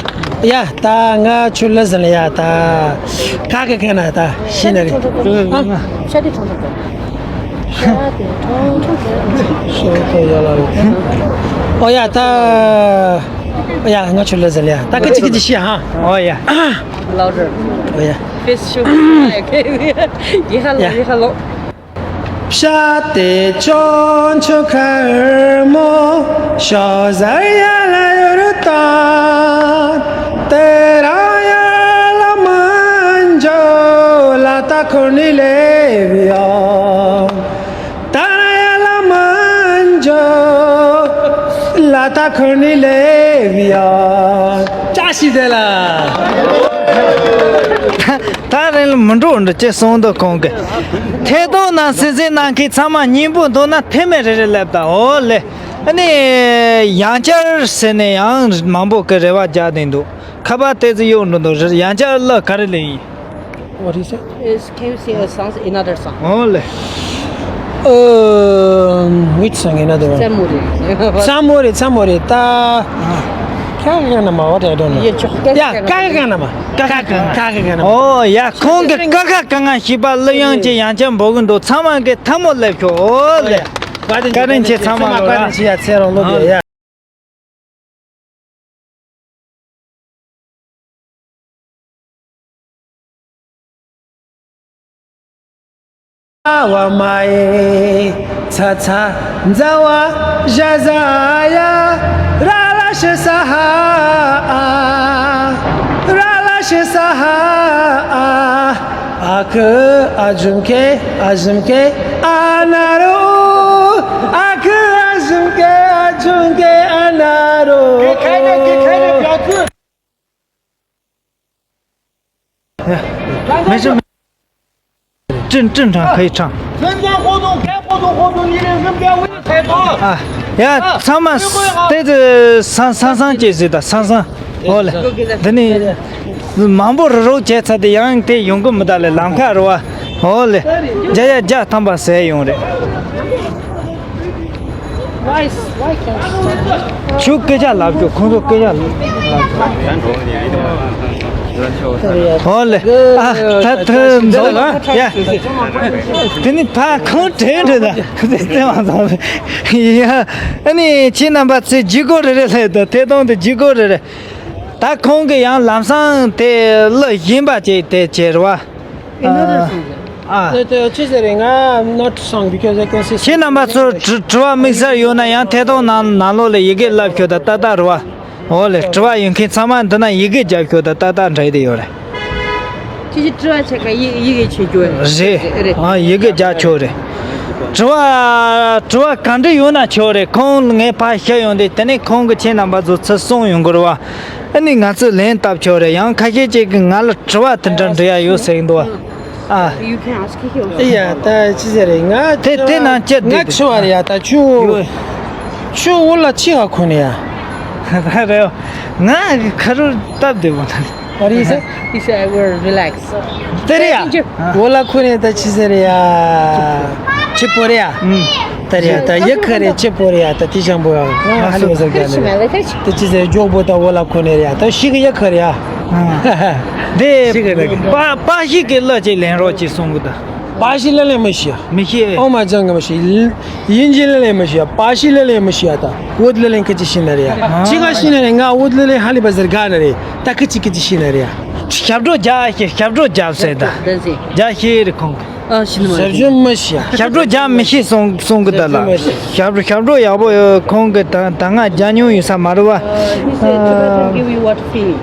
ཡ་ད་ང་ཆུ་ལ་ཟིན་ལ་ཡ། ད་ཁ་གི་ཁ་ན་ད་ཤི་ན་རེད། ཤ་དེ་ཁྲོང་ཁྲོང་ཁྲོང་། ཤ་དེ་ཁྲོང་ཁྲོང་ཁྲོང་། ཤ་དེ་ཡ་ལ་རེད། ཨོ་ཡ་ད། ཨོ་ཡ་ང་ཆུ་ལ་ཟིན་ལ་ཡ། ད་ཁ་ཅིག་ཁ་ཅིག་ཤི་ཧ། ཨོ་ཡ། Louder. ཨོ་ཡ། Face show. Okay. ཡི་ཧ་ལོ་ཡི་ཧ་ལོ། བྱ་དེ་ཆོ་ཆོ་ཁར་མོ་ཤོ་ཟ་ཡ་ལ་ཡོད་ད། དེ་ར་ཡ་ལ་མ་འཇོ་ལ་ད་ཁོ་ནི་ལེ་བི་ཡོ། དེ་ར་ཡ་ལ་མ་འཇོ་ལ་ད་ཁོ་ནི་ལེ་བི་ཡོ། ཅ་ཤི་དེ་ལ། ད་རིང་ལ་མི་འགྲོ་འགྲོ་ཅེས་གསུངས་འདུག་ཁོང་གིས། ཐད་གཏོང་ནང་གསན་གཟིགས་གནང་མཁན་ཚང་མ་སྙིང་པོ་འདུག་ན་མཐེ་མོ་རེ་རེ་སླེབས་དང་། ཨོ་ལེ། ཨ་ནི་ཡང་བསྐྱར་ཟེར་ནས་ཡང་མང་པོ་གི་རེ་བ་རྒྱག་བསྡད་འདུག་ཁ་པར་དེ་ཚོ་གཡུག་འགྲོ་འདུག་ཡང་བསྐྱར་གླུ་ག་རེ་ལེན་ཡིན། What is it? Is, can you sing a song, another song? ཨོ་ལེ། Um, which song, another one? ཚ་མོ་རེད། ཚ་མོ་རེད། ཚ་མོ་རེད། ད། ཁ་ག་ན་མ་what, I don't know. ཡེ་ཆོག་ཡ་ཁ་ག་ན་མ། ཁ་ག་ཁ་ག་ན་མ། ཨོ་ཡ། ཁོང་གི་ཀ་ཁ་ག་ང་ཤི་པ་གླུ་དབྱངས་ཅན་ཡང་ཅན་འབོད་གི་འདུག་ཚང་མ་གི་ཐལ་མོ་སླེབས་ཤོག་ཨོ་ལེ། བཀའ་དྲིན་ཆེ། ཚང་མ་བཀའ་དྲིན་ཆེ་ཡ། ཚེ་རིང་ལོ་བརྒྱ་ཡ། བ་མ་ཡེ་ཚ་ཚ་མཛའ་བ་ཞ་ཟ་ཡ། ར་ལ་ཤི་ས་ཧ་ཨ། ར་ལ་ཤི་ས་ཧ་ཨ། ཨ་ཁུ་ཨ་ཇུམ་ཀེ་ཨ་ཇུམ་ཀེ་ཨ་ན་རོ། ཨ་ཁུ་ཨ་ཇུམ་ཀེ་ཨ་ཇུམ་ཀེ་ཨ་ན་རོ། 没事，没事。正正常可以唱。 ཚང་མ་དེ་དེ་སང་སང་སང་སྐྱེས་ཟིག་ད་སང་སང་། ཨོ་ལེ། འདི་ནི་མང་པོ་རུ་རོགས་བྱས་ཚར་ཏེ་ཡང་དེ་ཡོང་གི་མི་ད་ལེ་ལམ་ཁ་རུ་བ། ཨོ་ལེ། བརྒྱ་ཡ་བརྒྱ་ཐམ་པ་ཟེར་ཡོང་རེད། Why is, why can't you stand? ཁྱོད་སྐད་ཆ་ལབ་ཤོག་ཁོང་ཚོ་སྐད་ཆ་ལབ། ཨོ་ལེ། ཨ་ད་ད་འདི་ལ་ཡ། དེ་ནི་ཕ་ཁོང་དྲན་དྲན་ད་དེ་དེ་མ་ཐོང་ཡ། ཨ་ནི་ཁྱེད་རྣམ་པ་ཚོས་ཇི་གོ་རེ་རེ་ལས་ད་ཐད་གཏོང་དུ་ཇི་གོ་རེ་རེ། ད་ཁོང་གི་ཡང་ལམ་སང་དེ་གླུ་གཞན་པ་ཅིག་དེ་བྱེད་རེད་བ། Another song. ཨ། དེ་དེ་ཅི་ཟེར་རེད། ང་not song because I can say ཁྱེད་རྣམ་པ་ཚོ་དྲི་དྲི་བ་དམིགས་བསལ་ཡོད་ན་ཡང་ཐད་གཏོང་ནང་ནང་ལོགས་ལ་ཡི་གེ་ལབ་ཤོག་ད་ཏག་ཏག་རེད་བ། འོ་ལེ། དྲི་བ་ཡོད་མཁན་ཚང་མ་འདི་ན་ཡི་གེ་རྒྱབ་ཤོག་ད་ཏག་ཏག་འདྲ་ཡི་དེ་ཡོད་རེད། ཁྱེད་ཀྱི་དྲི་བ་ཆེ་ཁ་ཡི་ཡི་གེ་ཆེ་རྒྱུ་རེད། རེད། རེད། ཨ་ཡི་གེ་རྒྱག་ཆོག་རེད། དྲི་བ་དྲི་བ་ག་འདྲ་ཡོད་ན་ཆོག་རེད། ཁོང་ངས་ཕར་ཤར་ཡོང་དུས་དེ་ནས་ཁོང་གི་ཁྱེད་རྣམ་པ་ཚོ་ཚུར་སོང་ཡོང་དགོས་རེད་བ། ཨ་ནི་ང་ཚོས་ལན་བཏབ་ཆོག་རེད། ཡང་ཁ་ཤས་ཅིག་གིས་ང་ལ་དྲི་བ་དེ་འདྲ་འདྲི་ཡ་ཡོད་ཟེར་གི་འདུག་བ། ཨ། You can ask him also. ཡ་ད་ཅི་ཟེར་རེད། ང་དེ་དེ་ནང་བཅད་ང་འདུག་ཆུ་བ་རེད་ཡ། ད་ཆུ་ཆུ་འོ་ལ་ཆི་ག་ཁོ་ནས་ཡ། ད་རེད། ང་གི་ཁ་རུ་སྟབས་བདེ་པོ་ད། What do you say? He said, "I will relax." དེ་རེད་ཡ། འོ་ལ་ཁོ་ནས་ད་ཅི་ཟེར་རེད་ཡ། ཆི་པོ་རེད་ཡ། ཨུམ། ད་རེད་ཡ། ད་ཡ་ཁ་རེད། ཆི་པོ་རེད་ཡ། ད་དེ་ཞང་པོ་ཡ། ཧ་ལི་བ་ཟེར་ག་ནས་ད་ཅི་ཟེར་འཇོག་པོ་ད་འོ་ལ་ཁོ་ནས་རེད་ཡ། ད་ཤི་གི་ཡ་ཁ་རེད་ཡ། དེ་ཤི་གི་རེད། པ་པ་ཤི་གི་གླུ་ཅིག་ལེན་རོགས་ཅིག་གསུང་གི་ད། པ་ཤི་གླུ་ལེན་མི་ཤེས་ཡ། མི་ཤེས། ཨོ་མ་ཅང་གི་མི་ཤེས། དབྱིན་ཇི་གླུ་ལེན་མི་ཤེས་ཡ། པ་ཤི་གླུ་ལེན་མི་ཤེས་ཡ། ད་འོ་དེ་གླུ་ལེན་ཁི་ཅི་ཤེས་ན་རེད་ཡ། ཨ། ཅི་ག་ཤེས་ན་རེད། ང་འོ་དེ་གླུ་ལེན་ཧ་ལི་བ་ཟེར་ག་ན་རེད། ད་ཁི་ཅི་ཁི་ཅི་ཤེས་ན་རེད་ཡ། ཞབས་བྲོ་རྒྱག་ཤེས། ཞབས་བྲོ་རྒྱག་ཟེར་ད། རྒྱག་ཤེས་རེད་ཁོང་གི། ཨ་ཤི་ནི་མ་ཟེར་རྒྱུ་མི་ཤེས། ཞབས་བྲོ་རྒྱག་མི་ཤེས་གསུང་གསུང་གི་ད་ལ། ཞབས་བྲོ་ཞབས་བྲོ་ཡག་པོ་ཡོད། ཁོང་གི་ད་ད་ང་རྒྱག་མྱོང་ཡོད་ས་མ་རེད་བ། He said, "Children give you what feeling."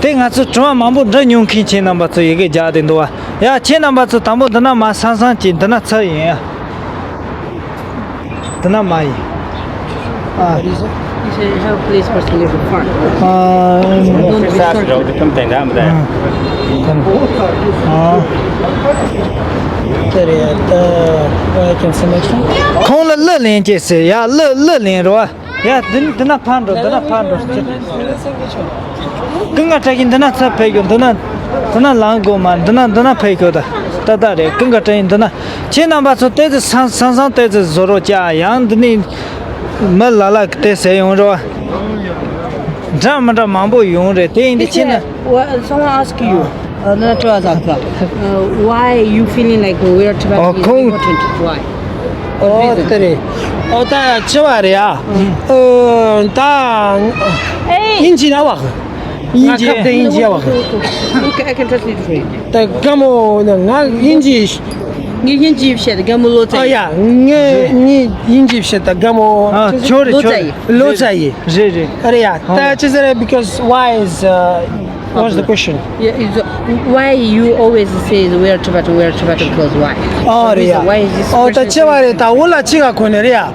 དེ་ང་ཚོ་དྲི་བ་མང་པོ་འདྲི་མྱོང་མཁན་ཁྱེད་རྣམ་པ་ཚོ་ཡི་གེ་རྒྱག་བསྡད་འདུག་བ། ཡ་ཁྱེད་རྣམ་པ་ཚོ་དང་པོ་འདི་ན་མ་སང་སང་གྱིས་འདི་ན་ཚུར་ཡིན་ཡ། འདི་ན་མ་ཡིན། ཨ། Have a place for senior fun. Don't be short. ཨ། དེ་རེད་ད། ཁོང་ལ་གླུ་ལེན་ཅེས་ཟེར་ཡ། གླུ་གླུ་ལེན་རོགས། ཡ། འདི་འདི་ན་ཕར་འགྲོ། འདི་ན་ཕར་འགྲོ། ཀུན་དགའ་བཀྲ་ཤིས་འདི་ན་ཚུར་ཕེབས་ཤོག་འདི་ན་འདི་ན་ལངས་དགོས་མ། འདི་ན་འདི་ན་ཕེབས་ཤོག་ད་ད་ད་རེད། ཀུན་དགའ་བཀྲ་ཤིས་འདི་ན། ཁྱེད་རྣམ་པ་ཚོ་ཏོག་ཙམ་སང་སང་སང་ཏོག་ཙམ་བཟོ་རོགས་བྱ། ཡང་འདི་ནས་མི་ལ་ལ་གི་དེ་ཟེར་ཡོང་རོགས། འདྲ་མི་འདྲ་མང་པོ་ཡོང་རེད། དེ་ཡིན་དུས་ཁྱེད་ན། Well, someone ask you, uh, not to ask, uh, why you feeling like we're Tibetan is ཁོང་important? Why? ཨོ་དེ་རེད། ཨོ་ད་ཆེ་བ་རེད་ཨ། ཨོ་ད་དབྱིན་ཇི་ན་བ། དབྱིན་ཇི། ཁ་བརྡ་དབྱིན་ཇི་ཡ་བ། Okay, I can translate it for you. ད་དགའ་མོ་ང་དབྱིན་ཇི། ངས་དབྱིན་ཇི་བཤད། དགའ་མོ་ལོ་ཙཱ། ཨ་ཡ། ངས་ངས་དབྱིན་ཇི་བཤད། ད་དགའ་མོ། ཨ། ཁྱོད་རེད། ལོ་ཙཱ་ཡིན། ལོ་ཙཱ་ཡིན། རེད་རེད། ཨ་རེད་ཡ། ད་ཅི་ཟེར་རེད། Because why is, uh, what's the question? Yeah, is, uh, why you always say we're Tibetan, we're Tibetan, because why? ཨ་རེད་ཡ། Why is this? ཨོ་ད་ཆེ་བ་རེད། ད་འོ་ལ་ཅི་ག་གོ་ནི་རེད་ཡ།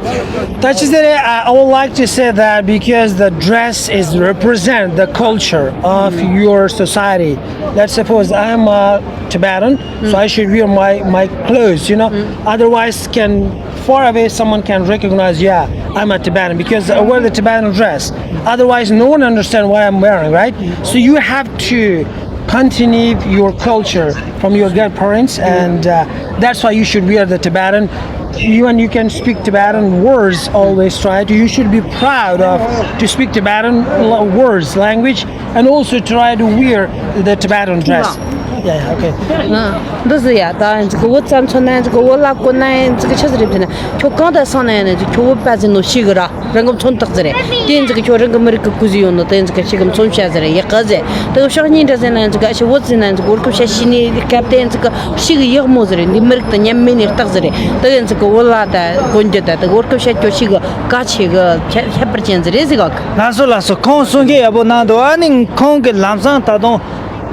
ད་ཅི་ཟེར་རེད། I, I would like to say that because the dress is represent the culture of your society. Let's suppose I'm a Tibetan, so I should wear my, my clothes, you know. Otherwise, can far away someone can recognize, yeah, I'm a Tibetan because I wear the Tibetan dress. Otherwise, no one understand what I'm wearing, right? So you have to continue your culture from your grandparents, and uh, that's why you should wear the Tibetan. You and you can speak Tibetan words always, right? You should be proud of to speak Tibetan lo- words, language, and also try to wear the Tibetan dress. Yeah, yeah, okay. ཨ། འདི་ཟེར་ཡ། ད་ཡིན་ཅིག་བོད་ཙམ་མཚོན་ན་ཡིན་ཅིག་བོད་ལ་བཀོད་ན་ཡིན་ཅིག་ཆི་ཟིག་རེད་ཟེར་ན། ཁྱོད་གང་དུ་སོང་ན་ཡིན་ཅིག་ཁྱོད་བོད་པ་ཟིག་ནོ་ཤེས་གི་ར། རང་གི་མཚོན་རྟགས་ཟིག་རེད། དེ་ཡིན་ཅིག་ཁྱོད་རང་གི་མི་རིགས་ཀྱི་སྐུ་གཟུགས་ཡོད་ནོ་དེ་ཡིན་ཅིག་ཤེས་གི་མཚོན་བྱ་ཟིག་རེད། ཡག་གི་ཟེར། དེ་གི་ཕྱོགས་གཉིས་འདྲ་ཟེར་ན་ཡིན་ཅིག་ཨ་ཤི་བོད་ཟེར་ན་ཡིན་ཅིག་བོད་སྐད་བཤད་ཤེས་ནི་སྐབས་དེ་ཡིན་ཅིག་ཤེས་གི་ཡག་མོ་ཟིག་རེད། འདི་མི་རིགས་དང་མཉམ་མེད་ནི་རྟགས་ཟིག་རེད། དེ་ཡིན་ཅིག་བོད་ལ་ད་གོན་རྒྱུ་ད་དེ་བོད་སྐད་བཤད་རྒྱུ་ཤེས་གི་གལ་ཆེ་གི་ཁྱད་ཁྱད་པར་ཅན་ཟིག་རེད་ཟེར་གི། ལགས་སོ་ལགས་སོ། ཁོང་གསུང་སྐད་ཡག་པོ་གནང་འདུག་ཨ་ནི་ཁོང་གི་ལམ་སང་ད་དུང་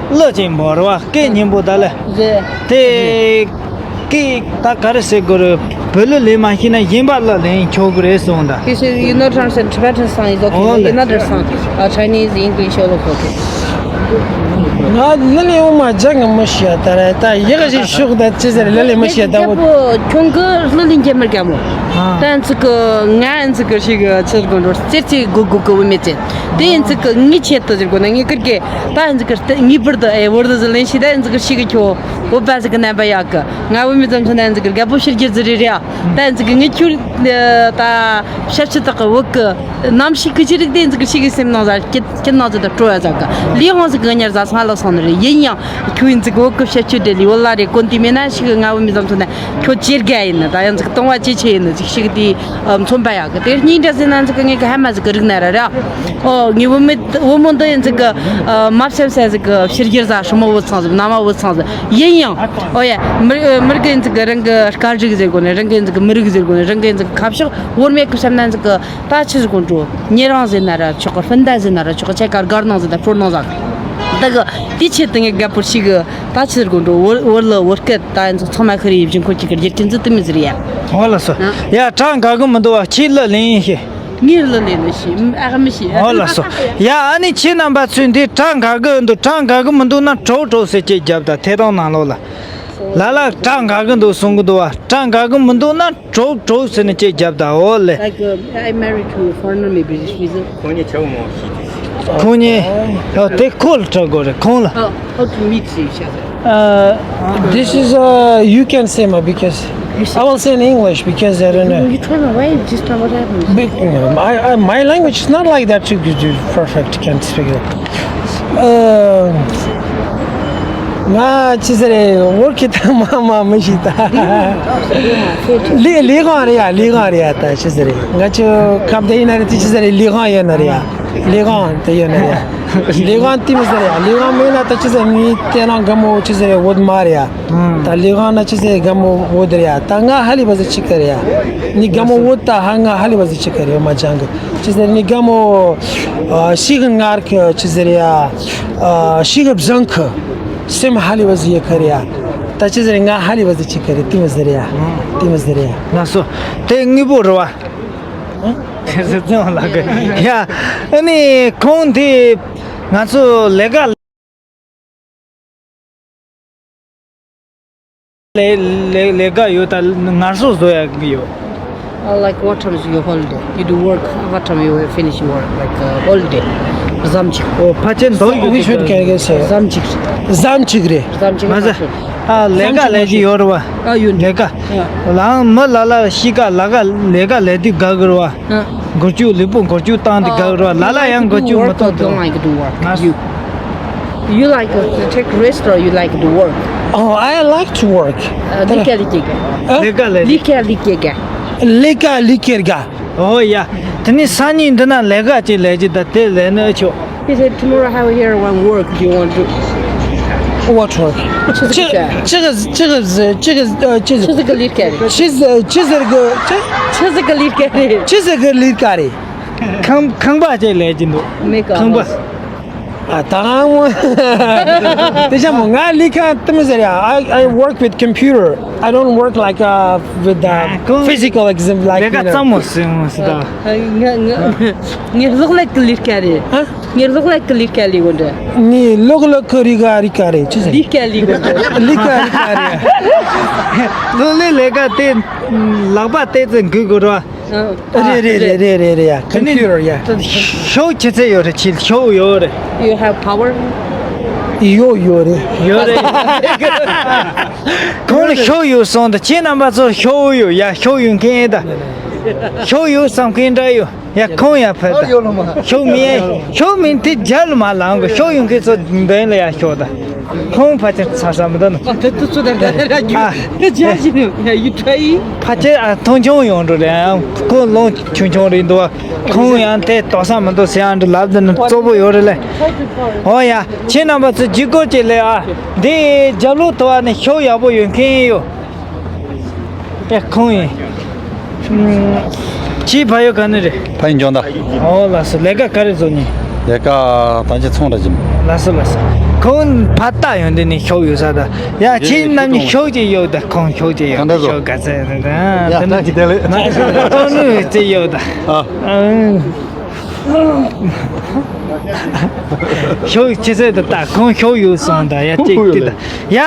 གླུ་ཅིག་འབོར་བ་སྐད་སྙན་པོ་ད་ལེ། རེད། དེ་སྐད་ད་ག་རེ་ཟེར་དགོས་རེད། བོད་གླུ་ལེན་མ་ཤེས་ན་གཞན་པ་གླུ་ལེན་ཆོག་གི་རེད་གསུངས་ད། He said, you know, Tibetan, Tibetan song is okay. ཨོ་ལེ། Another song, uh, Chinese, English, all of okay. ང་གླུ་ལེན་འོ་མ་ཇག་ང་མི་ཤེས་ད་རེད། ད་ཡག་ཞིག་ཤོག་ད་ཅི་ཟེར་གླུ་ལེན་མི་ཤེས་ད་བོ། ཁྱོད་ཀྱི་གླུ་ལེན་རྒྱ་མི་རྒྱ་མོ། ཨ། ད་ཚིག་གི་ང་ཚིག་གི་ཞིག་ཆི་གོ་འགྲོ་ཙེར་ཙེ་གུ་གུ་གུ་བུ་མེད་ཙེ། དེ་ཡིན་ཚིག་གི་ངའི་ཆེད་དུ་ཟེར་གོ་ན་ངའི་ཀིར་གེ་ད་ཡིན་ཚིག་གི་ངའི་བུར་དུ་ཨེ་བོར་དུ་ཟི་ལེན་ཤི་ད་ཡིན་ཚིག་གི་ཞིག་གི་ཁྱོ་བོད་པ་ཟིག་གི་རྣམ་པ་ཡག་གི། ང་བུད་མེད་ཙམ་ཚོ་ན་ཡིན་ཚིག་གི་རྒད་པོ་ཕྱིར་རྒྱུ་ཟི་རེད་རེད་ཨ། ད་ཡིན་ཚིག་གི་ངའི་ཁྱོད་ད་ཞབས་ཕྱི་དག་གི་བོད་གི་རྣམ་ཤེས་ཀི་ཅི་རིག་དེ་ཡིན་ཚིག་གི་ཞིག་གི་སེམས་ནང་ཟ་སྐྱིད། ཁྱེད་ནང་ཚོ་དང་སྤྲོ་བ་ཟ་ག་ལི་ཧོང་ཟིག་གི་ཉར་ཟ་སང་ལ་སོང་ནི་རེད། ཡིན་ཡང་ཁྱོད་ཡིན་ཚིག་བོད་སྐད་བཤད་ཆོས་དེ་ལི་བོད་ལ་རེ་གོན་དེ་མེད་ན་ཞིག་གི་ང་བུད་མེད་ཙམ་ཚོ་ན་ཁྱོད་ཇེ་དགའ་ཡིན་ནི། ད་ཡང་ཚིག་གཏོང་བ་ཇེ་ཆེ་ཡིན་ནི་ཅིག་ཞིག་དེ་མཚོན་པ་ཡག་གི། དེ་གཉིས་འདྲ་ཟེར་ན་ཚིག་གི་ངེད་གི་ཧ་མ་ཟིག་གི་རིག་ན་ར་ར། ཨོ་ངའི་བུད་མེད་བུ་མོ་འདི་ཡིན་ཚིག་གི་མ་བཤད་བཤད་ཟིག་གི་ཕྱིར་རྒྱུར་ཟ་ཧྲི་མོ་བུད་ཚང་ཟིག་ན་མ་བུད་ཚང་ཟིག་ཡིན་ཡང་ཨོ་ཡ་མི་མི་རིགས་ཡིན་ཚིག་གི་རང་གི་སྐད་རིགས་ཟེར་གོ་ནི། རང་གི་ཡིན་ཚིག་གི་མི་རིགས་ཟེར་གོ་ནི། རང་གི་ཡིན་ཚིག་གི་ཁ་ཕྱོགས་བོར་མེད་གི་བཤད་ན་ཚིག་གི་ད་ཆི་ཟིག་གོ་འགྲོ། ཉེ་རང་ཟེར་ན་ར་ཆོག་གི། སྤུན་ཟླ་ཟེར་ན་ར་ཆོག་གི། ཆ་ག་དགའ་སྣང་ཟེར་ན་སྤྲོ་སྣང་ཟེར། ད་གི་དེ་ཆེད་དུ་ངས་རྒད་པོ་ཞིག་གི་ད་ཆི་ཟིག་གོ་འགྲོ། བོད་བོད་ལ་བོད་སྐད་ད་ཡིན་ཚོ་ཚང་མ་ཤི་རེ་ཡིབ་ཅིང་ཁོ་ཅིག་གི་རྒྱུ་རྐྱེན་ཚོ་དུ་མི་ཟེར་ཡ། ཧོ་ལ་སོ། ཡ་གྲངས་ག་གི་མི་འདུག་བ། ཁྱེད་གླུ་ལེན་ཡིན་ཤེས། ངས་གླུ་ལེན་ནི་ཤེས་ཨ་ག་མི་ཤེས། ཧོ་ལ་སོ། ཡ་ཨ་ནི་ཁྱེད་རྣམ་པ་ཚོས་འདི་གྲངས་ག་གི་འདུག་གྲངས་ག་གི་མི་འདུག་ན་གྲོགས་གྲོགས་ཟེར་ཅིག་རྒྱབ་ད་ཐད་གཏོང་ནང་ལོགས་ལ། ལ་ལ་གྲངས་ག་གི་འདུག་གསུང་གི་འདུག་བ། གྲངས་ག་གི་མི་འདུག་ན། གྲོགས་གྲོགས་ཟེར་ནས་ཅིག་རྒྱབ་ད་འོ་ལེ། Like, uh, I married to a foreigner, maybe this reason. ཁོང་གཉིས་ཆ་བོ་མོ་ཞིག་དེ། ཁོང་གཉིས་ཨ་དེ་ཁོ་ལ་དྲི་དགོས་རེད་ཁོང་ལ། Oh, how to meet each other? Uh, this is, uh, you can say, ma, because I will say in English because I don't know. You tell me why this time what happened? Big, I, I, my language is not like that too good, perfect, can't speak it. Uh, ང་ཅི་ཟེར་རེད། བོད་སྐད་ད་མ་མ་མི་ཤེས་ད། ལི་ལི་ཁང་རེད་ཡ། ལི་ཁང་རེད་ཡ། ད་ཅི་ཟེར་རེད། ང་ཅི་ཁམས་དེ་ཡིན་ན་རེད། དེ་ཅི་ཟེར་རེད། ལི་ཁང་ཡོད་ན་རེད་ཡ། ལི་ཁང་དེ་ཡོད་ན་རེད་ཡ། ལི་ཁང་དེ་མི་ཟེར་ཡ། ལི་ཁང་མེད་ན་ད་ཅི་ཟེར། ངའི་དེ་རང་དགའ་མོ་ཅི་ཟེར་རེད། བོད་མ་རེད་ཡ། ད་ལི་ཁང་ན་ཅི་ཟེར་དགའ་མོ་བོད་རེད་ཡ། ད་ང་ཧ་ལི་བ་ཟེར་ཅི་ག་རེད་ཡ། ནི་དགའ་མོ་བོད་ད་ཧ་ང་ཧ་ལི་བ་ཟེར་ཅི་ག་རེད་མ་ཅང་གི། ཅི་ཟེར་ནི་དགའ་མོ། ཨ་ཤི་གི་ངར་གི་ཅི་ཟེར་ཡ། ཨ་ཤི་གི་བཟང་གི། སེམས་ཧ་ལི་བ་ཟི་ཡ་ག་རེ་ཡ། ད་ཅི་ཟེར་ང་ཧ་ལི་བ་ཟི་ཅི་ག་རེ་ཏི་མ་ཟེར་ཡ། ཏི་མ་ཟེར་ཡ། ལགས་སོ། དེ་དངོས་པོ་རེད་བ། དེ་ཚོ་བཙན་དབང་ལགས་ཀྱི་ཡ། ཨ་ནི་ཁོང་དེ་ང་ཚོ་ལས་ཀ་ལས་ལས་ལས་ཀ་ཡོད་ད། ངལ་གསོ་བཟོ་ཡག་གི་ཡོད། Uh, like, what time is your holiday? You do work, what time you finish work? Like, uh, holiday. ཟམ་ཅིག་ཨོ་ཕལ་ཆེར་འདོགས་ཡོད། Which one can I say? ཟམ་ཅིག་ཟམ་ཅིག་རེད། ཟམ་ཅིག་མ་ཟད། ཨ་ལས་ཀ་ལས་ཀྱི་ཡོད་རེད་བ། ཨ་ཡོད། ལས་ཀ་ཡ། ལའང་མི་ལ་ལ་གཤིས་ཀ་ལས་ཀ་ལས་ཀ་ལས་དུས་དགའ་གི་རེད་བ། ཨ། འགོར་སྐྱུག་ལུས་པོ་འགོར་སྐྱུག་བཏང་དུས་དགའ་གི་རེད་བ། ལ་ལ་ཡང་འགོར་སྐྱུག་མི་བཏང་དུས། Don't like to work. ང་you, you like to take rest or you like to work? Oh, I like to work. Uh, ལས་ཀ་ལས་ཀྱི་ག་ཨ། ལས་ཀ་ལས་ལས་ཀ་ལས་ཀྱི་ག་ལས་ཀ་ལས་ཀྱི་ག་ཨོ་ཡ། དེ་ནི་སང་ཉིན་འདི་ན་ལས་ཀ་ཅིག་ལས་ཀྱི་ད་དེ་ལས་ནི་ཆོག He said, "Tomorrow I have here one work. Do you want to?" What work? ཆི་ཟིག་ཆི་ཆི་ཆི་ཆི་ཆི་ཆི་ཟིག་ལས་ཀ་རེད། ཆི་ཟིག་ཆི་ཟིག་གི་ཆི་ཆི་ཟིག་ལས་ཀ་རེད། ཆི་ཟིག་གི་ལས་ཀ་རེད། ཁང་ཁང་པ་ཅིག་ལས་ཀྱི་འདུག Make a ཁང་པ house. ཨ་ད་རང་དེ་ཤ་མོ་ང་ལས་ཀ་དེ་མི་ཟེར་ཡ། I I work with computer. I don't work like uh with the physical exam like, you know. ལས་ཀ་གཙང་མོ་སེ་མོ་སེ་ད། ང་ང་ངའི་གློག་ཀླད་ཀྱི་ལས་ཀ་རེད། ཨ། ངའི་གློག་ཀླད་ཀྱི་ལས་ཀ་ལས་གོ་འདྲ། ངའི་གློག་ཀླད་ཀྱི་རིག་ག་རིག་ག་རེད། ཅི་ཟེར། ལས་ཀ་ལས་གོ་འདྲ། ལས་ཀ་རིག་ག་རེད། གློག་ཀླད་ལས་ཀ་དེ་ལག་པ་དེ་ཚོ་འགུལ་དགོས་ར། རེད་རེད་རེད་རེད་རེད་རེད་ཡ། computer ཡ། ཤོག་ཅི་ཚད་ཡོད་རེད། ཅི་ཤོག་ཡོད་རེད། You have power? ཡོད་ཡོད་རེད། ཡོད་རེད། ཁོང་ལ་ཤོག་ཡོད་སོང་ད། ཁྱེད་རྣམ་པ་ཚོ་ཤོག་ཡོད་ཡ། ཤོག་ཡོད་མཁན་ད། ཤོག་ཡོད་བསམ་མཁན་འདྲ་ཡོད་ཡ། ཁོང་ཡ་ཕེབས་ད། ཤོག་མིན་ཤོག་མིན་དེ་རྒྱ་ལ་མ་ལངས་གི། ཤོག་ཡོད་མཁན་ཚོ་མདུན་ལ་ཡ་ཤོག་ད། ཁོང་ཕལ་ཆེར་ཚ་ས་མི་འདུག་ན། ཨ་དེ་དུ་ཚོ་དར་དར་ར་རྒྱུ། ཨ། དེ་རྒྱ་ཞིག་ནི་ཡ་you try. ཕལ་ཆེར་ཨ་མཐོང་ཆུང་ཡོང་འགྲོ་རེད། ཨ་ཁོ་ལོང་ཆུང་ཆུང་རེད་འདུག་ཁོང་ཡང་དེ་དོག་ས་མི་འདུག་ཟེར་ཨ་འདྲ་ལབ་དེ་ནི་གཙོ་བོ་ཡོད་རེད་ལེ། ཨོ་ཡ། ཁྱེད་རྣམ་པ་ཚོ་ལྗིད་ཁོག་ཅིག་ལས་ཨ། འདི་རྒྱབ་ལོགས་དུ་བ་ནི་ཤོག་ཡག་པོ་ཡོད་མཁན་ཡོད། ཡ་ཁོང་ཡིན། ཁྱིའི་ཕ་ཡུལ་ག་ནས་རེད། ཕ་ཡུལ་འཇོ་མདའ། ཨོ་ལགས་སོ། ལས་ཀ་ག་རེ་བཟོ་ནི། ལས་ཀ་ད་ཅི་ཚོང་ར་ཅིམ། ལགས་སོ་ལགས་སོ། ཁོང་ཕ་ལྟ་ཡོང་དེ་ནི་ཤོག་ཡོད་ས་ད། ཡ་ཁྱེད་རྣམ་གཉིས་ཤོག་ཅིག་ཡོད་ད། ཁོང་ཤོག་ཅིག་ཡོད། གང་འདྲ་བཟོ། ཤོག་ག་ཚད་ད། ཡ་ད་ཅི་དེ་ལས། ཏོ་ནུ་ཅིག་ཡོད་ད། ཨ། ཤོག་ཅི་ཚད་ད་ད། ཁོང་ཤོག་ཡོད་སོང་ད། ཡ་ཅིག་ཅིག་ད། ཡ།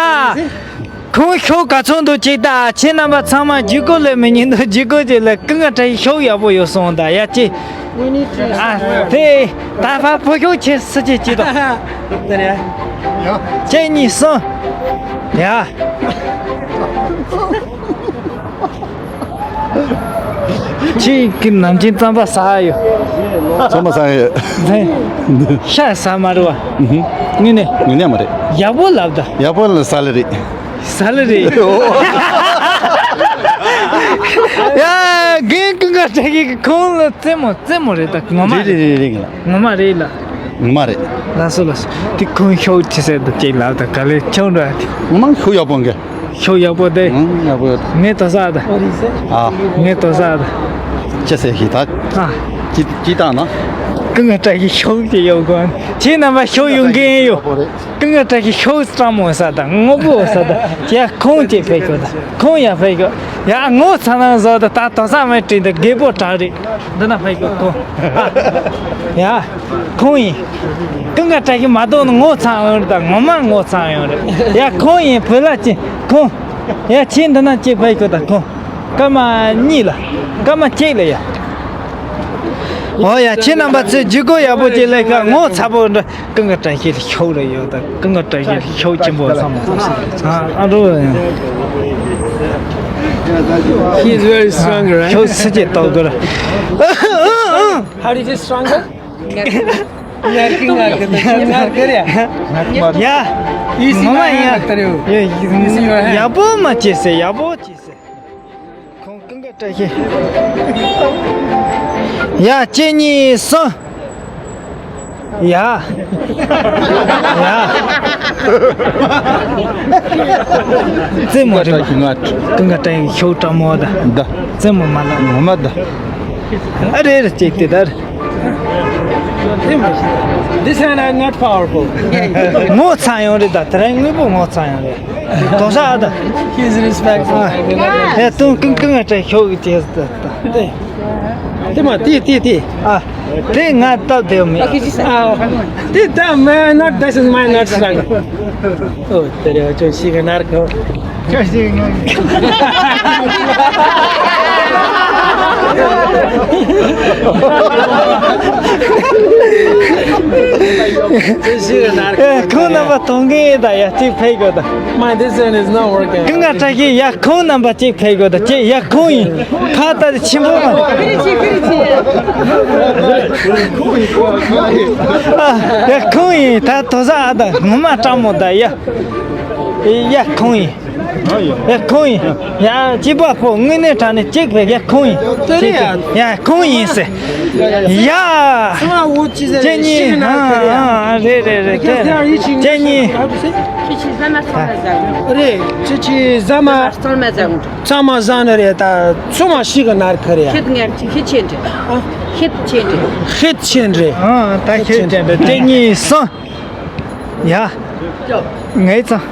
ཁོང་ཤོག་ག་ཚོད་འདུག་ཅིག་ད། ཁྱེད་རྣམ་པ་ཚང་མ་ལྗིད་ཁོག་ལས་མི་ཉན་འདུག་ལྗིད་ཁོག་ཅིག་ལས་ཀུན་དགའ་བཀྲ་ཤིས་ཤོག་ཡག་པོ་ཡོད་སོང་ད། ཡ་ཅི། ཨ་དེ་ད་ཕ་ཕོ་ཤོག་ཁྱེར་སི་ཅིག་ཅིག་ད། ཅེ་གཉིས་གསུམ། ཡ། ཁྱེད་ཀྱི་ནམ་རྒྱུན་རྩམ་པ་ཟ་ཡོད། རྩམ་པ་ཟ་ཡོད། ཤ་ཟ་མ་རེད་བ། ངས་ནས། ངས་ནས་མ་རེད། ཡག་པོ་ལབ་ད། ཡག་པོ་ལ་ཟ་ལེ་རེད། ཟ་ལེ་རེད། ཡ། རྒན་ཀུན་དགའ་བཀྲ་ཤིས་ཀྱི་ཁོང་ལ་རྩེད་མོ་རྩེད་མོ་རེད་ད། ངོ་མ་རེད། རེད་རེད་རེད། ངོ་མ་རེད་ལ། ངོ་མ་རེད། ལགས་སོ་ལགས་སོ། དེ་ཁོང་ཤོག་ཅི་ཟེར་ད་ཅིག་ལབ་ད། ག་ལེ་ཆུང་འགྲོ་ཡ་དེ། ངོ་མ་ཤོག་ཡག་པོ་འགའ། ཤོག་ཡག་པོ་དེ། ཨང་ཡག་པོ་ཡོད། ངས་དོ་ས་ད། ཨ། ངས་དོ་ས་ད། ཅི་ཟེར་ཞིག་ད། ཨ། ཅི་ཅི་ད་ན། ཀུན་དགའ་བཀྲ་ཤིས་ཤོག་ཅིག་ཡོད་གོ། ཁྱེད་རྣམ་པ་ཤོག་ཡོད་མཁན་ཡོད། ཀུན་དགའ་བཀྲ་ཤིས་ཤོག་སྤྲང་མོ་ས་ད། དངོས་པོ་ས་ད། ཡ་ཁོང་ཅིག་ཕེབས་ཤོག་ད། ཁོང་ཡ་ཕེབས་ཤོག་ཡ་ངོ་ཚ་ན་བཟོ་ད། ད་དོ་ས་མེད་དྲིན་ད། རྒད་པོ་དྲག་རེད། འདི་ན་ཕེབས་ཤོག་ཁོང་། ཡ། ཁོང་ཡིན། ཀུན་དགའ་བཀྲ་ཤིས་མ་གཏོགས་ནི་ངོ་ཚ་ཡོང་རེད་ད། ངོ་མ་ངོ་ཚ་ཡོང་རེད། ཡ་ཁོང་ཡིན། བོད་ལ་ཅི་ཁོང་། ཡ་ཁྱེད་འདི་ན་ཅི་ཕེབས་ཤོག་ད་ཁོང་། སྐར་མ་གཉིས་ལ། སྐར་མ་གཅིག་ལ་ཡ། ཨོ་ཡ། ཁྱེད་རྣམ་པ་ཚོས་ལྗིད་ཁོག་ཡག་པོ་ཅིག་ལས་ཀ་ངོ་ཚ་པོ་འདྲ། ཀུན་དགའ་བཀྲ་ཤིས་ཤོག་རེ་ཡོད་ད། ཀུན་དགའ་བཀྲ་ཤིས་ཤོག་ཆེན་པོ་བསམ་མ་སོང་། ཨ་ཨ་འགྲོ། He is very strong, right? ཤོག་སི་ཅེ་ཏོག་གོ་ར། How do you say stronger? ཡ། ངོ་མ་ཡ། ཡག་པོ་མ་བྱེད་ཟེར། ཡག་པོ་བྱེད་ཟེར། ཁོང་ཀུན་དགའ་བཀྲ་ཤིས། ཡ་གཅིག་གཉིས་གསུམ། ཡ། ཡ། རྩེད་མོ་རེད་པ། ཀུན་དགའ་བཀྲ་ཤིས་ཤོག་སྤྲང་མོ་ད། ད། རྩེད་མོ་མ་ལ། ངོ་མ་ད། ཨ་རེ་རེ་ཅིག་དེ་ད། This hand are not powerful. ངོ་ཚ་ཡོང་རེད་ད། དེ་རིང་དངོས་པོ་ངོ་ཚ་ཡོང་རེད། དོ་ས་ཨ་ད། He's respectful. ཨ། ཧེ་ཏུང་ཀུན་ཀུན་ང་བཀྲ་ཤོག་གི་དེ་ད་ད། དེ་མ་དེ་དེ་དེ། ཨ། དེ་ང་སྟབས་བདེ་མེད། ཨ། དེ་ད་མེ་ནོར་དེ་སི་མའི་ནོར་སི་རང་། ཨོ་དེ་རེད། ཅོ་ཤི་གི་ནར་གོ། ཅོ་ཤི་གི་ནར། ཁོང་རྣམ་པ་གཏོང་གི་ད་ཡ་གཅིག་ཕེབས་དགོས་ད། My this one is not working. ཀུན་དགའ་བཀྲ་ཤིས། ཡ་ཁོང་རྣམ་པ་གཅིག་ཕེབས་དགོས་ད། ཅེ་ཡ་ཁོང་ཡིན། ཁ་ཏ་དེ་ཆེན་པོ་མ། ཡ་ཁོང་ཡིན། ད་དོ་ས་ཨ་ད་ངོ་མ་སྤྲང་མོ་ད་ཡ། ཡ་ཁོང་ཡིན། ཡ་ཁོང་ཡིན། ཡ་སྐྱིད་པ་ཕོ་དངོས་གནས་དྲང་གནས་གཅིག་ཕེབས། ཡ་ཁོང་ཡིན། དེ་རེད་ཡ། ཡ་ཁོང་ཡིན་ཟེར། ཡ། ཚང་མ་འུ་ཅི་ཟེར་ཅེ་གཉིས། ཤི་ན་ཨ་ཨ་ཨ་རེད་རེད་རེད། དེ་ཅེ་གཉིས། ཁྱེད་ཀྱིས་ཟ་མ་ཚང་མ་ཟ་གོ། རེད། ཁྱེད་ཀྱིས་ཟ་མ་ཚང་མ་ཟ་གོ། ཚང་མ་ཟ་ནི་རེད། ད་ཚང་མ་ཤི་གི་ནར་ཁ་རེད། ཁྱེད་ངར་ཅི་ཁྱེད་ཆེན་རེད། ཨ། ཁྱེད་ཆེན་རེད། ཁྱེད་ཆེན་རེད། ཨ་ད་ཁྱེད་ཆེན་རེད། དེ་གཉིས་སོང་། ཡ། ངའི་ཚང་།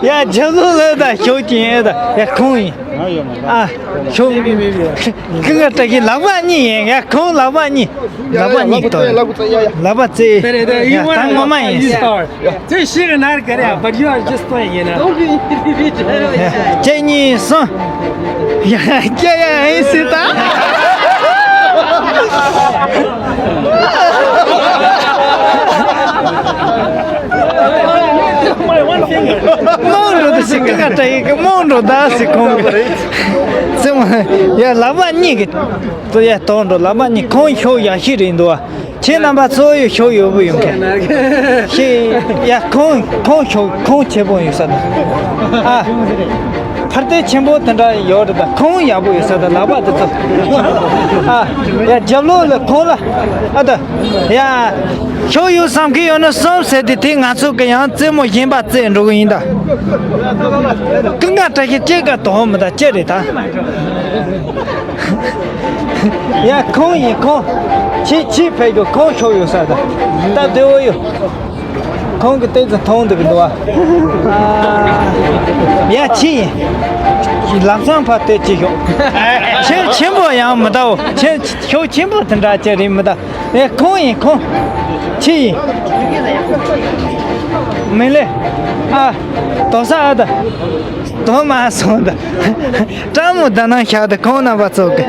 ཡ་རྒྱབ་ལོགས་ལ་ད་ཤོག་ཅིག་ཡིན་ད། ཡ་ཁོང་ཡིན། ཨ། ཤོག་ཀུན་དགའ་བཀྲ་ཤིས། ལག་པ་གཉིས་ཡིན། ཡ་ཁོང་ལག་པ་གཉིས། ལག་པ་གཉིས་ལྟོས། ལག་པ་རྩེ། ཡ་ད་ངོ་མ་ཡིན། ཚེ་ཤི་གི་ནར་ག་རེ། But you are just playing, you know. ཅེ་གཉིས་སོང་། ཡ་ཀྱ་ཡ་ཨེ་སི་ད། མང་འགྲོ་ད་ཟེར། ཀ་ཀ་ཏྲ་ཡི་གི་མང་འགྲོ་ད་ཟེར་ཁོང་གི། ཙེ་མ་ཡ་ལག་པ་གཉིས་ཀྱི་ཏོ་ཡ་གཏོང་འགྲོ། ལག་པ་གཉིས། ཁོང་ཤོག་ཡག་ཤོས་རེད་འདུག་བ། ཁྱེད་རྣམ་པ་ཚོ་ཡོད་ཤོག་ཡོད་པོ་ཡོང་མཁན་ཞིག་ཡ། ཁོང་ཁོང་ཤོག་ཁོང་ཆེ་པོ་ཡོད་ས་དང་། ཨ། ཕར་དེ་ཆེན་པོ་དེ་འདྲ་ཡོད་རེད་ད། ཁོང་ཡག་པོ་ཡོད་ས་དང་། ལག་པ་དེ་ཚོ། ཨ། ཡ་རྒྱབ་ལོགས་ལ་ཁོང་ལ། ཨ་ད། ཡ། ཤོག་ཡོད་བསམ་གི་ཡོད་ན་གསུངས་ཟེར་ཏེ། དེ་ང་ཚོ་གི་ཡང་རྩེད་མོ་གཞན་པ་རྩེད་འགྲོ་གི་ཡིན་ད། ཀུན་དགའ་བཀྲ་ཤིས་ཅེ་ག་དོ་མི་ད་ཅེ་རེད་ད། ཡ་ཁོང་ཡིན་ཁོང་། ཕྱི་ཕྱི་ཕེབས་རྒྱུ། ཁོང་ཤོག་ཡོད་ས་དང་། སྟབས་བདེ་བོ་ཡོད། ཁོང་གི་སྟེང་དུ་མཐོང་འདུག་གི་འདུག་བ། ཡ་ཕྱི་ཡིན། ལམ་སང་ཕར་སྟེར་ཅིག་ཤོག་ཆེ་ཆེན་པོ་ཡང་མི་ལྟའོ། ཆེ་ཤོག་ཆེན་པོ་དེ་འདྲ་ཅིག་རེད་མི་ལྟ། ཨེ་ཁོང་ཡིན་ཁོང་། ཕྱི་ཡིན། མི་ལེ། ཨ། དོ་ས་ཨ་ད། དོ་མ་སོང་ད། སྤྲང་མོ་ད་ནང་ཤག་ད་ཁོང་རྣམ་པ་ཚོ་གི།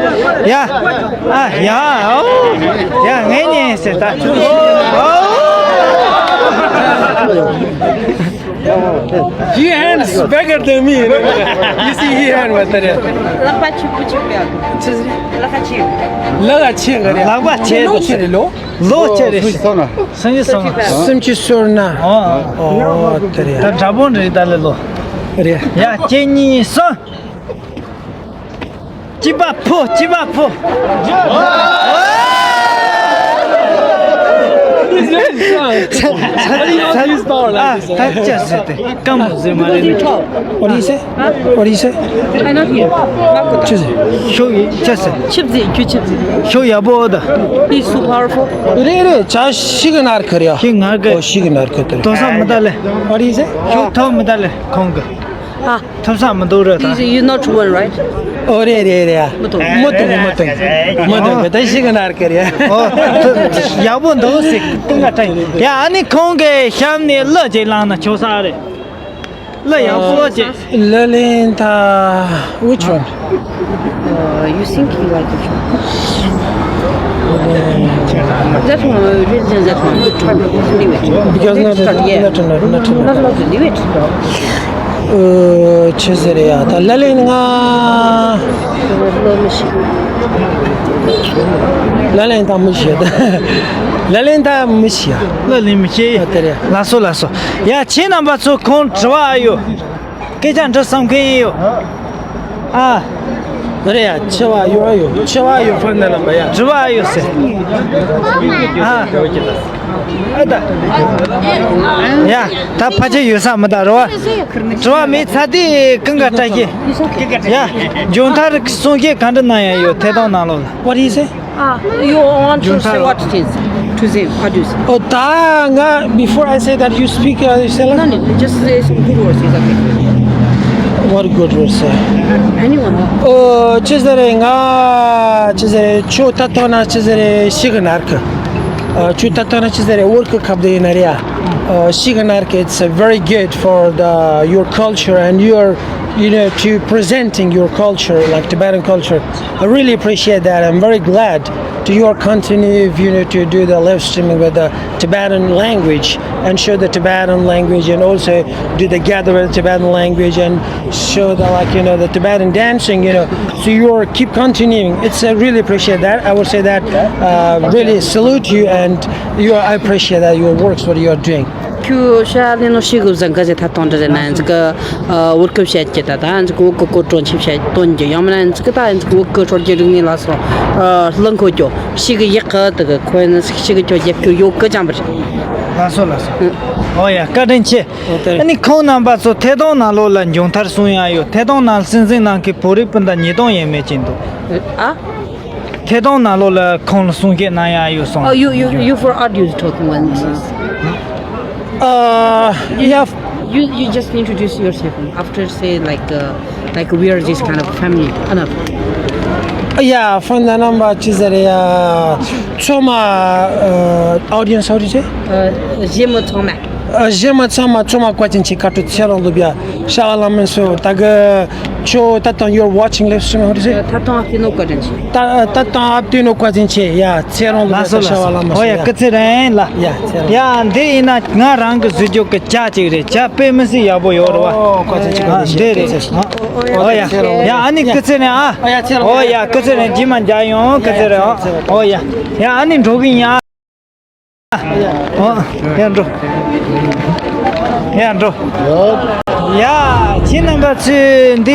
ཡ། ཨ་ཡ། ཨོ། ཡ་ངས་ཉན་ཟེར་ད། ཨོ། He hands bigger than me, you know. You see, he hand what that is. ལག་པ་ཆེ་པོ་ཆེ་པོ་ཡ། ལག་པ་ཆེ། ལག་པ་ཆེ་ག་རེ། ལག་པ་ཆེ་ལོ་ཆེ་རེད་ལོ། ལོ་ཆེ་རེད། སུམ་ཅུ་སོ་ལྔ། སུམ་ཅུ་སོ་ལྔ། སུམ་ཅུ་སོ་ལྔ། ཨོ། ཨོ་དེ་རེད། ད་དྲག་པོ་རེད་ད་ལེ་ལོ། རེད། ཡ་གཅིག་གཉིས་གསུམ། སྐྱིད་པ་ཕོ། སྐྱིད་པ་ཕོ། ཨ་ད་ཅི་ཟེར་ཏེ་སྐམ་པོ་ཟེར་མ་རེད། What do you say? What do you say? I not here. ཅི་ཟེར། ཤོག་ཡིན་ཅི་ཟེར། ཆིབ་ཟེར་ཁྱོད་ཆིབ་ཟེར། ཤོག་ཡག་པོ་ད། He's so powerful. རེད་རེད། ཅ་ཤི་གི་ནར་ཁ་རེད་ཡ། ཤི་ང་གི། ཨོ་ཤི་གི་ནར་ཁ་དེ་རེད། དོ་ས་མི་ད་ལེ། What do you say? ཤོག་ཐོབ་མི་ད་ལེ་ཁོང་གི། ཨ། ཐོབ་ས་མི་འདུག་རེད་ད། This is you not one, right? ཨོ་རེད་རེད་རེད་ཡ། མི་འདུག་མི་འདུག་མི་འདུག་མི་འདུག་ད་ཤི་གི་ནར་ཁ་རེད་ཡ། ཨོ། ཡག་པོ་འདུག་ཟེར་ཀུན་དགའ་བཀྲ་ཤིས། ཡ་ཨ་ནི་ཁོང་གི་གཤམ་ནས་གླུ་ཅིག་བླངས་ན་ཆོག་ས་རེད། གླུ་ཡག་པོ་ཅིག་ལ་ལེན་ད། Which one? Uh, you think you like which one? That one, uh, really, that one. Leave it. Because not, yeah. Not, not, not, not, not, leave it. ཨོ་ཆི་ཟེར་ཡ་ད་ལ་ལེན་ང་། ལ་ལེན་ད་མི་ཤེས་ད། ལ་ལེན་ད་མི་ཤེས་ཡ། ལ་ལེན་མི་ཤེས་ཡ། ཨ་དེ་རེད། ལགས་སོ་ལགས་སོ། ཡ་ཁྱེད་རྣམ་པ་ཚོ་ཁོང་དྲི་བ་ཨ་ཡོད། སྐད་ཆ་འདྲི་བསམ་མཁན་ཡོད། ཨ། རེད་ཡ། ཆེ་བ་ཡོད་ཨ་ཡོད། ཆེ་བ་ཡོད་ཕར་ན་ལམ་པ་ཡ། དྲི་བ་ཨ་ཡོད་ཟེར། ཨ། ཨ་ད། ཡ། ད་ཕལ་ཆེར་ཡོད་ས་མི་ད་རེད་བ། དྲི་བ་མེད་ཚ་དེ་ཀུན་དགའ་བཀྲ་ཤིས། ཡ། མཇུག་མཐར་གསུང་བཤད་ག་འདྲ་གནང་ཡ་ཡོད་ཐད་གཏོང་ནང་ལོགས་ལ། What do you say? Ah, you want to say what things to them? What do you say? ཨོ་ད་ང་། Before I say that, you speak, uh, yourself. No, no, just say some good words. Is okay. What good will say? Anyone? ཨོ། ཅི་ཟེར་རེད། ང་ཅི་ཟེར་རེད། ཁྱོད་ད་ཐོག་ན་ཅི་ཟེར་རེད། ཤི་གི་ན་ར་གི། ཨ། ཁྱོད་ད་ཐོག་ན་ཅི་ཟེར་རེད། ཝརལ་ཀབ་དེ་ཡིན་ན་རེད་ཡ། ཨ། ཤི་གི་ན་ར་གི། It's uh, very good for the your culture and your, you know, to presenting your culture, like Tibetan culture. I really appreciate that. I'm very glad to your continue, you know, to do the live streaming with the Tibetan language and show the Tibetan language and also do the gather with the Tibetan language and show the, like, you know, the Tibetan dancing, you know. So you are keep continuing. It's uh, really appreciate that. I would say that uh, really salute you and you are, I appreciate that your works, what you are doing. ཁྱོད་ཤ་ལེ་ནོ་ཤི་གི་བཟང་ག་ཟེ་ཐ་ཐོང་འདྲ་ཟེ་ན་འཛི་ག་ཝརལ་ཀབ་བཤད་ཀྱི་ད་ད་འཛི་ག་ཝརལ་ཀབ་ཀོ་ཀྲོན་ཆི་བཤད་དོན་གྱི་ཡང་མིན་ན་འཛི་ག་ད་འཛི་ག་ཝརལ་ཀབ་ཧྲོལ་གྱི་རིག་གནས་ལ་སོ་ལང་ཁོ་ཀྱོ་ཤི་གི་ཡག་ག་ད་ག་ཁོ་ཡ་ན་ཤི་གི་ཀྱོ་རྒྱབ་ཀྱི་ཡོད་གི་ཅང་པ་རེད། ལགས་སོ་ལགས་སོ། ཨོ་ཡ། བཀའ་དྲིན་ཆེ། ཨ་ནི་ཁོང་རྣམ་པ་ཚོ་ཐད་གཏོང་ནང་ལོགས་ལ་མཇུག་མཐར་གསུང་ཡ་ཡོད། ཐད་གཏོང་ནང་སྲིད་འཛིན་ནང་གི་བོད་རིགས་སྤུན་ཟླ་ཉིས་སྟོང་ཡས་མས་ཅན་འདུག་ཨ། ཐད་གཏོང་ནང་ལོགས་ལ་ཁོང་ལ་གསུང་བཤད་གནང་ཡ་ཡོད་སོང་། Oh, you, you, you for audio is talking one, please. Uh, yeah. You, you just introduce yourself after say like, uh, like we are this kind of family. Enough. Yeah, from the number ཅི་ཟེར་ཡ། ཚང་མ། Uh, audience, how do you say? Uh, གཞིས་མི་ཚང་མ། ཨ། གཞིས་མི་ཚང་མ་ཚང་མ་བཀའ་དྲིན་ཆེ། བཀའ་དྲིན་ཆེ་རང་ལུགས་ཡ། ཤ་བ་ལ་མི་སུ་ད་གི་ཁྱོད་ད་ཐོང་you're watching live stream, how to say? ད་ཐོང་ཨ་ཏི་ནོ་བཀའ་དྲིན་ཆེ། ད་ད་ཐོང་ཨ་ཏི་ནོ་བཀའ་དྲིན་ཆེ་ཡ། ཚེ་རིང་ལུགས་ལགས་སོ་ལགས་སོ། ཤ་བ་ལ་མི་ཨོ་སུ་ཡ། ཡ། སྐུ་ཚེ་རིང་ལ། ཡ། ཚེ་རིང་། ཡ། འདི་ཡིན་ན་ང་རང་གི་བཟོས་རྒྱུ་གི་ཇ་ཅིག་རེད། ཇ་དཔེ་མི་སྲིད་ཡག་པོ་ཡོད་རེད་བ། ཨོ། བཀའ་དྲིན་ཆེ། ཨ། བཀའ་དྲིན་འདི་ཆེ། རེད། ཨོ་ཡ། ཡ། ཨ་ནི་སྐུ་ཚེ་རིང་ཨ། ཨོ་ཡ། ཚེ་རིང་། ཨོ་ཡ། སྐུ་ཚེ་རིང་། རྗེས་མ་མཇལ་ཡོང་། སྐུ་ཚེ་རིང་ཨ། ཨོ་ཡ། ཡ། ཨ་ནི་འགྲོ་གི་ཡིན་ཨ། ཨོ། ཡ་འགྲོ། ཡ་འགྲོ། ཡ། ཁྱེད་རྣམ་པ་ཚོས་འདི།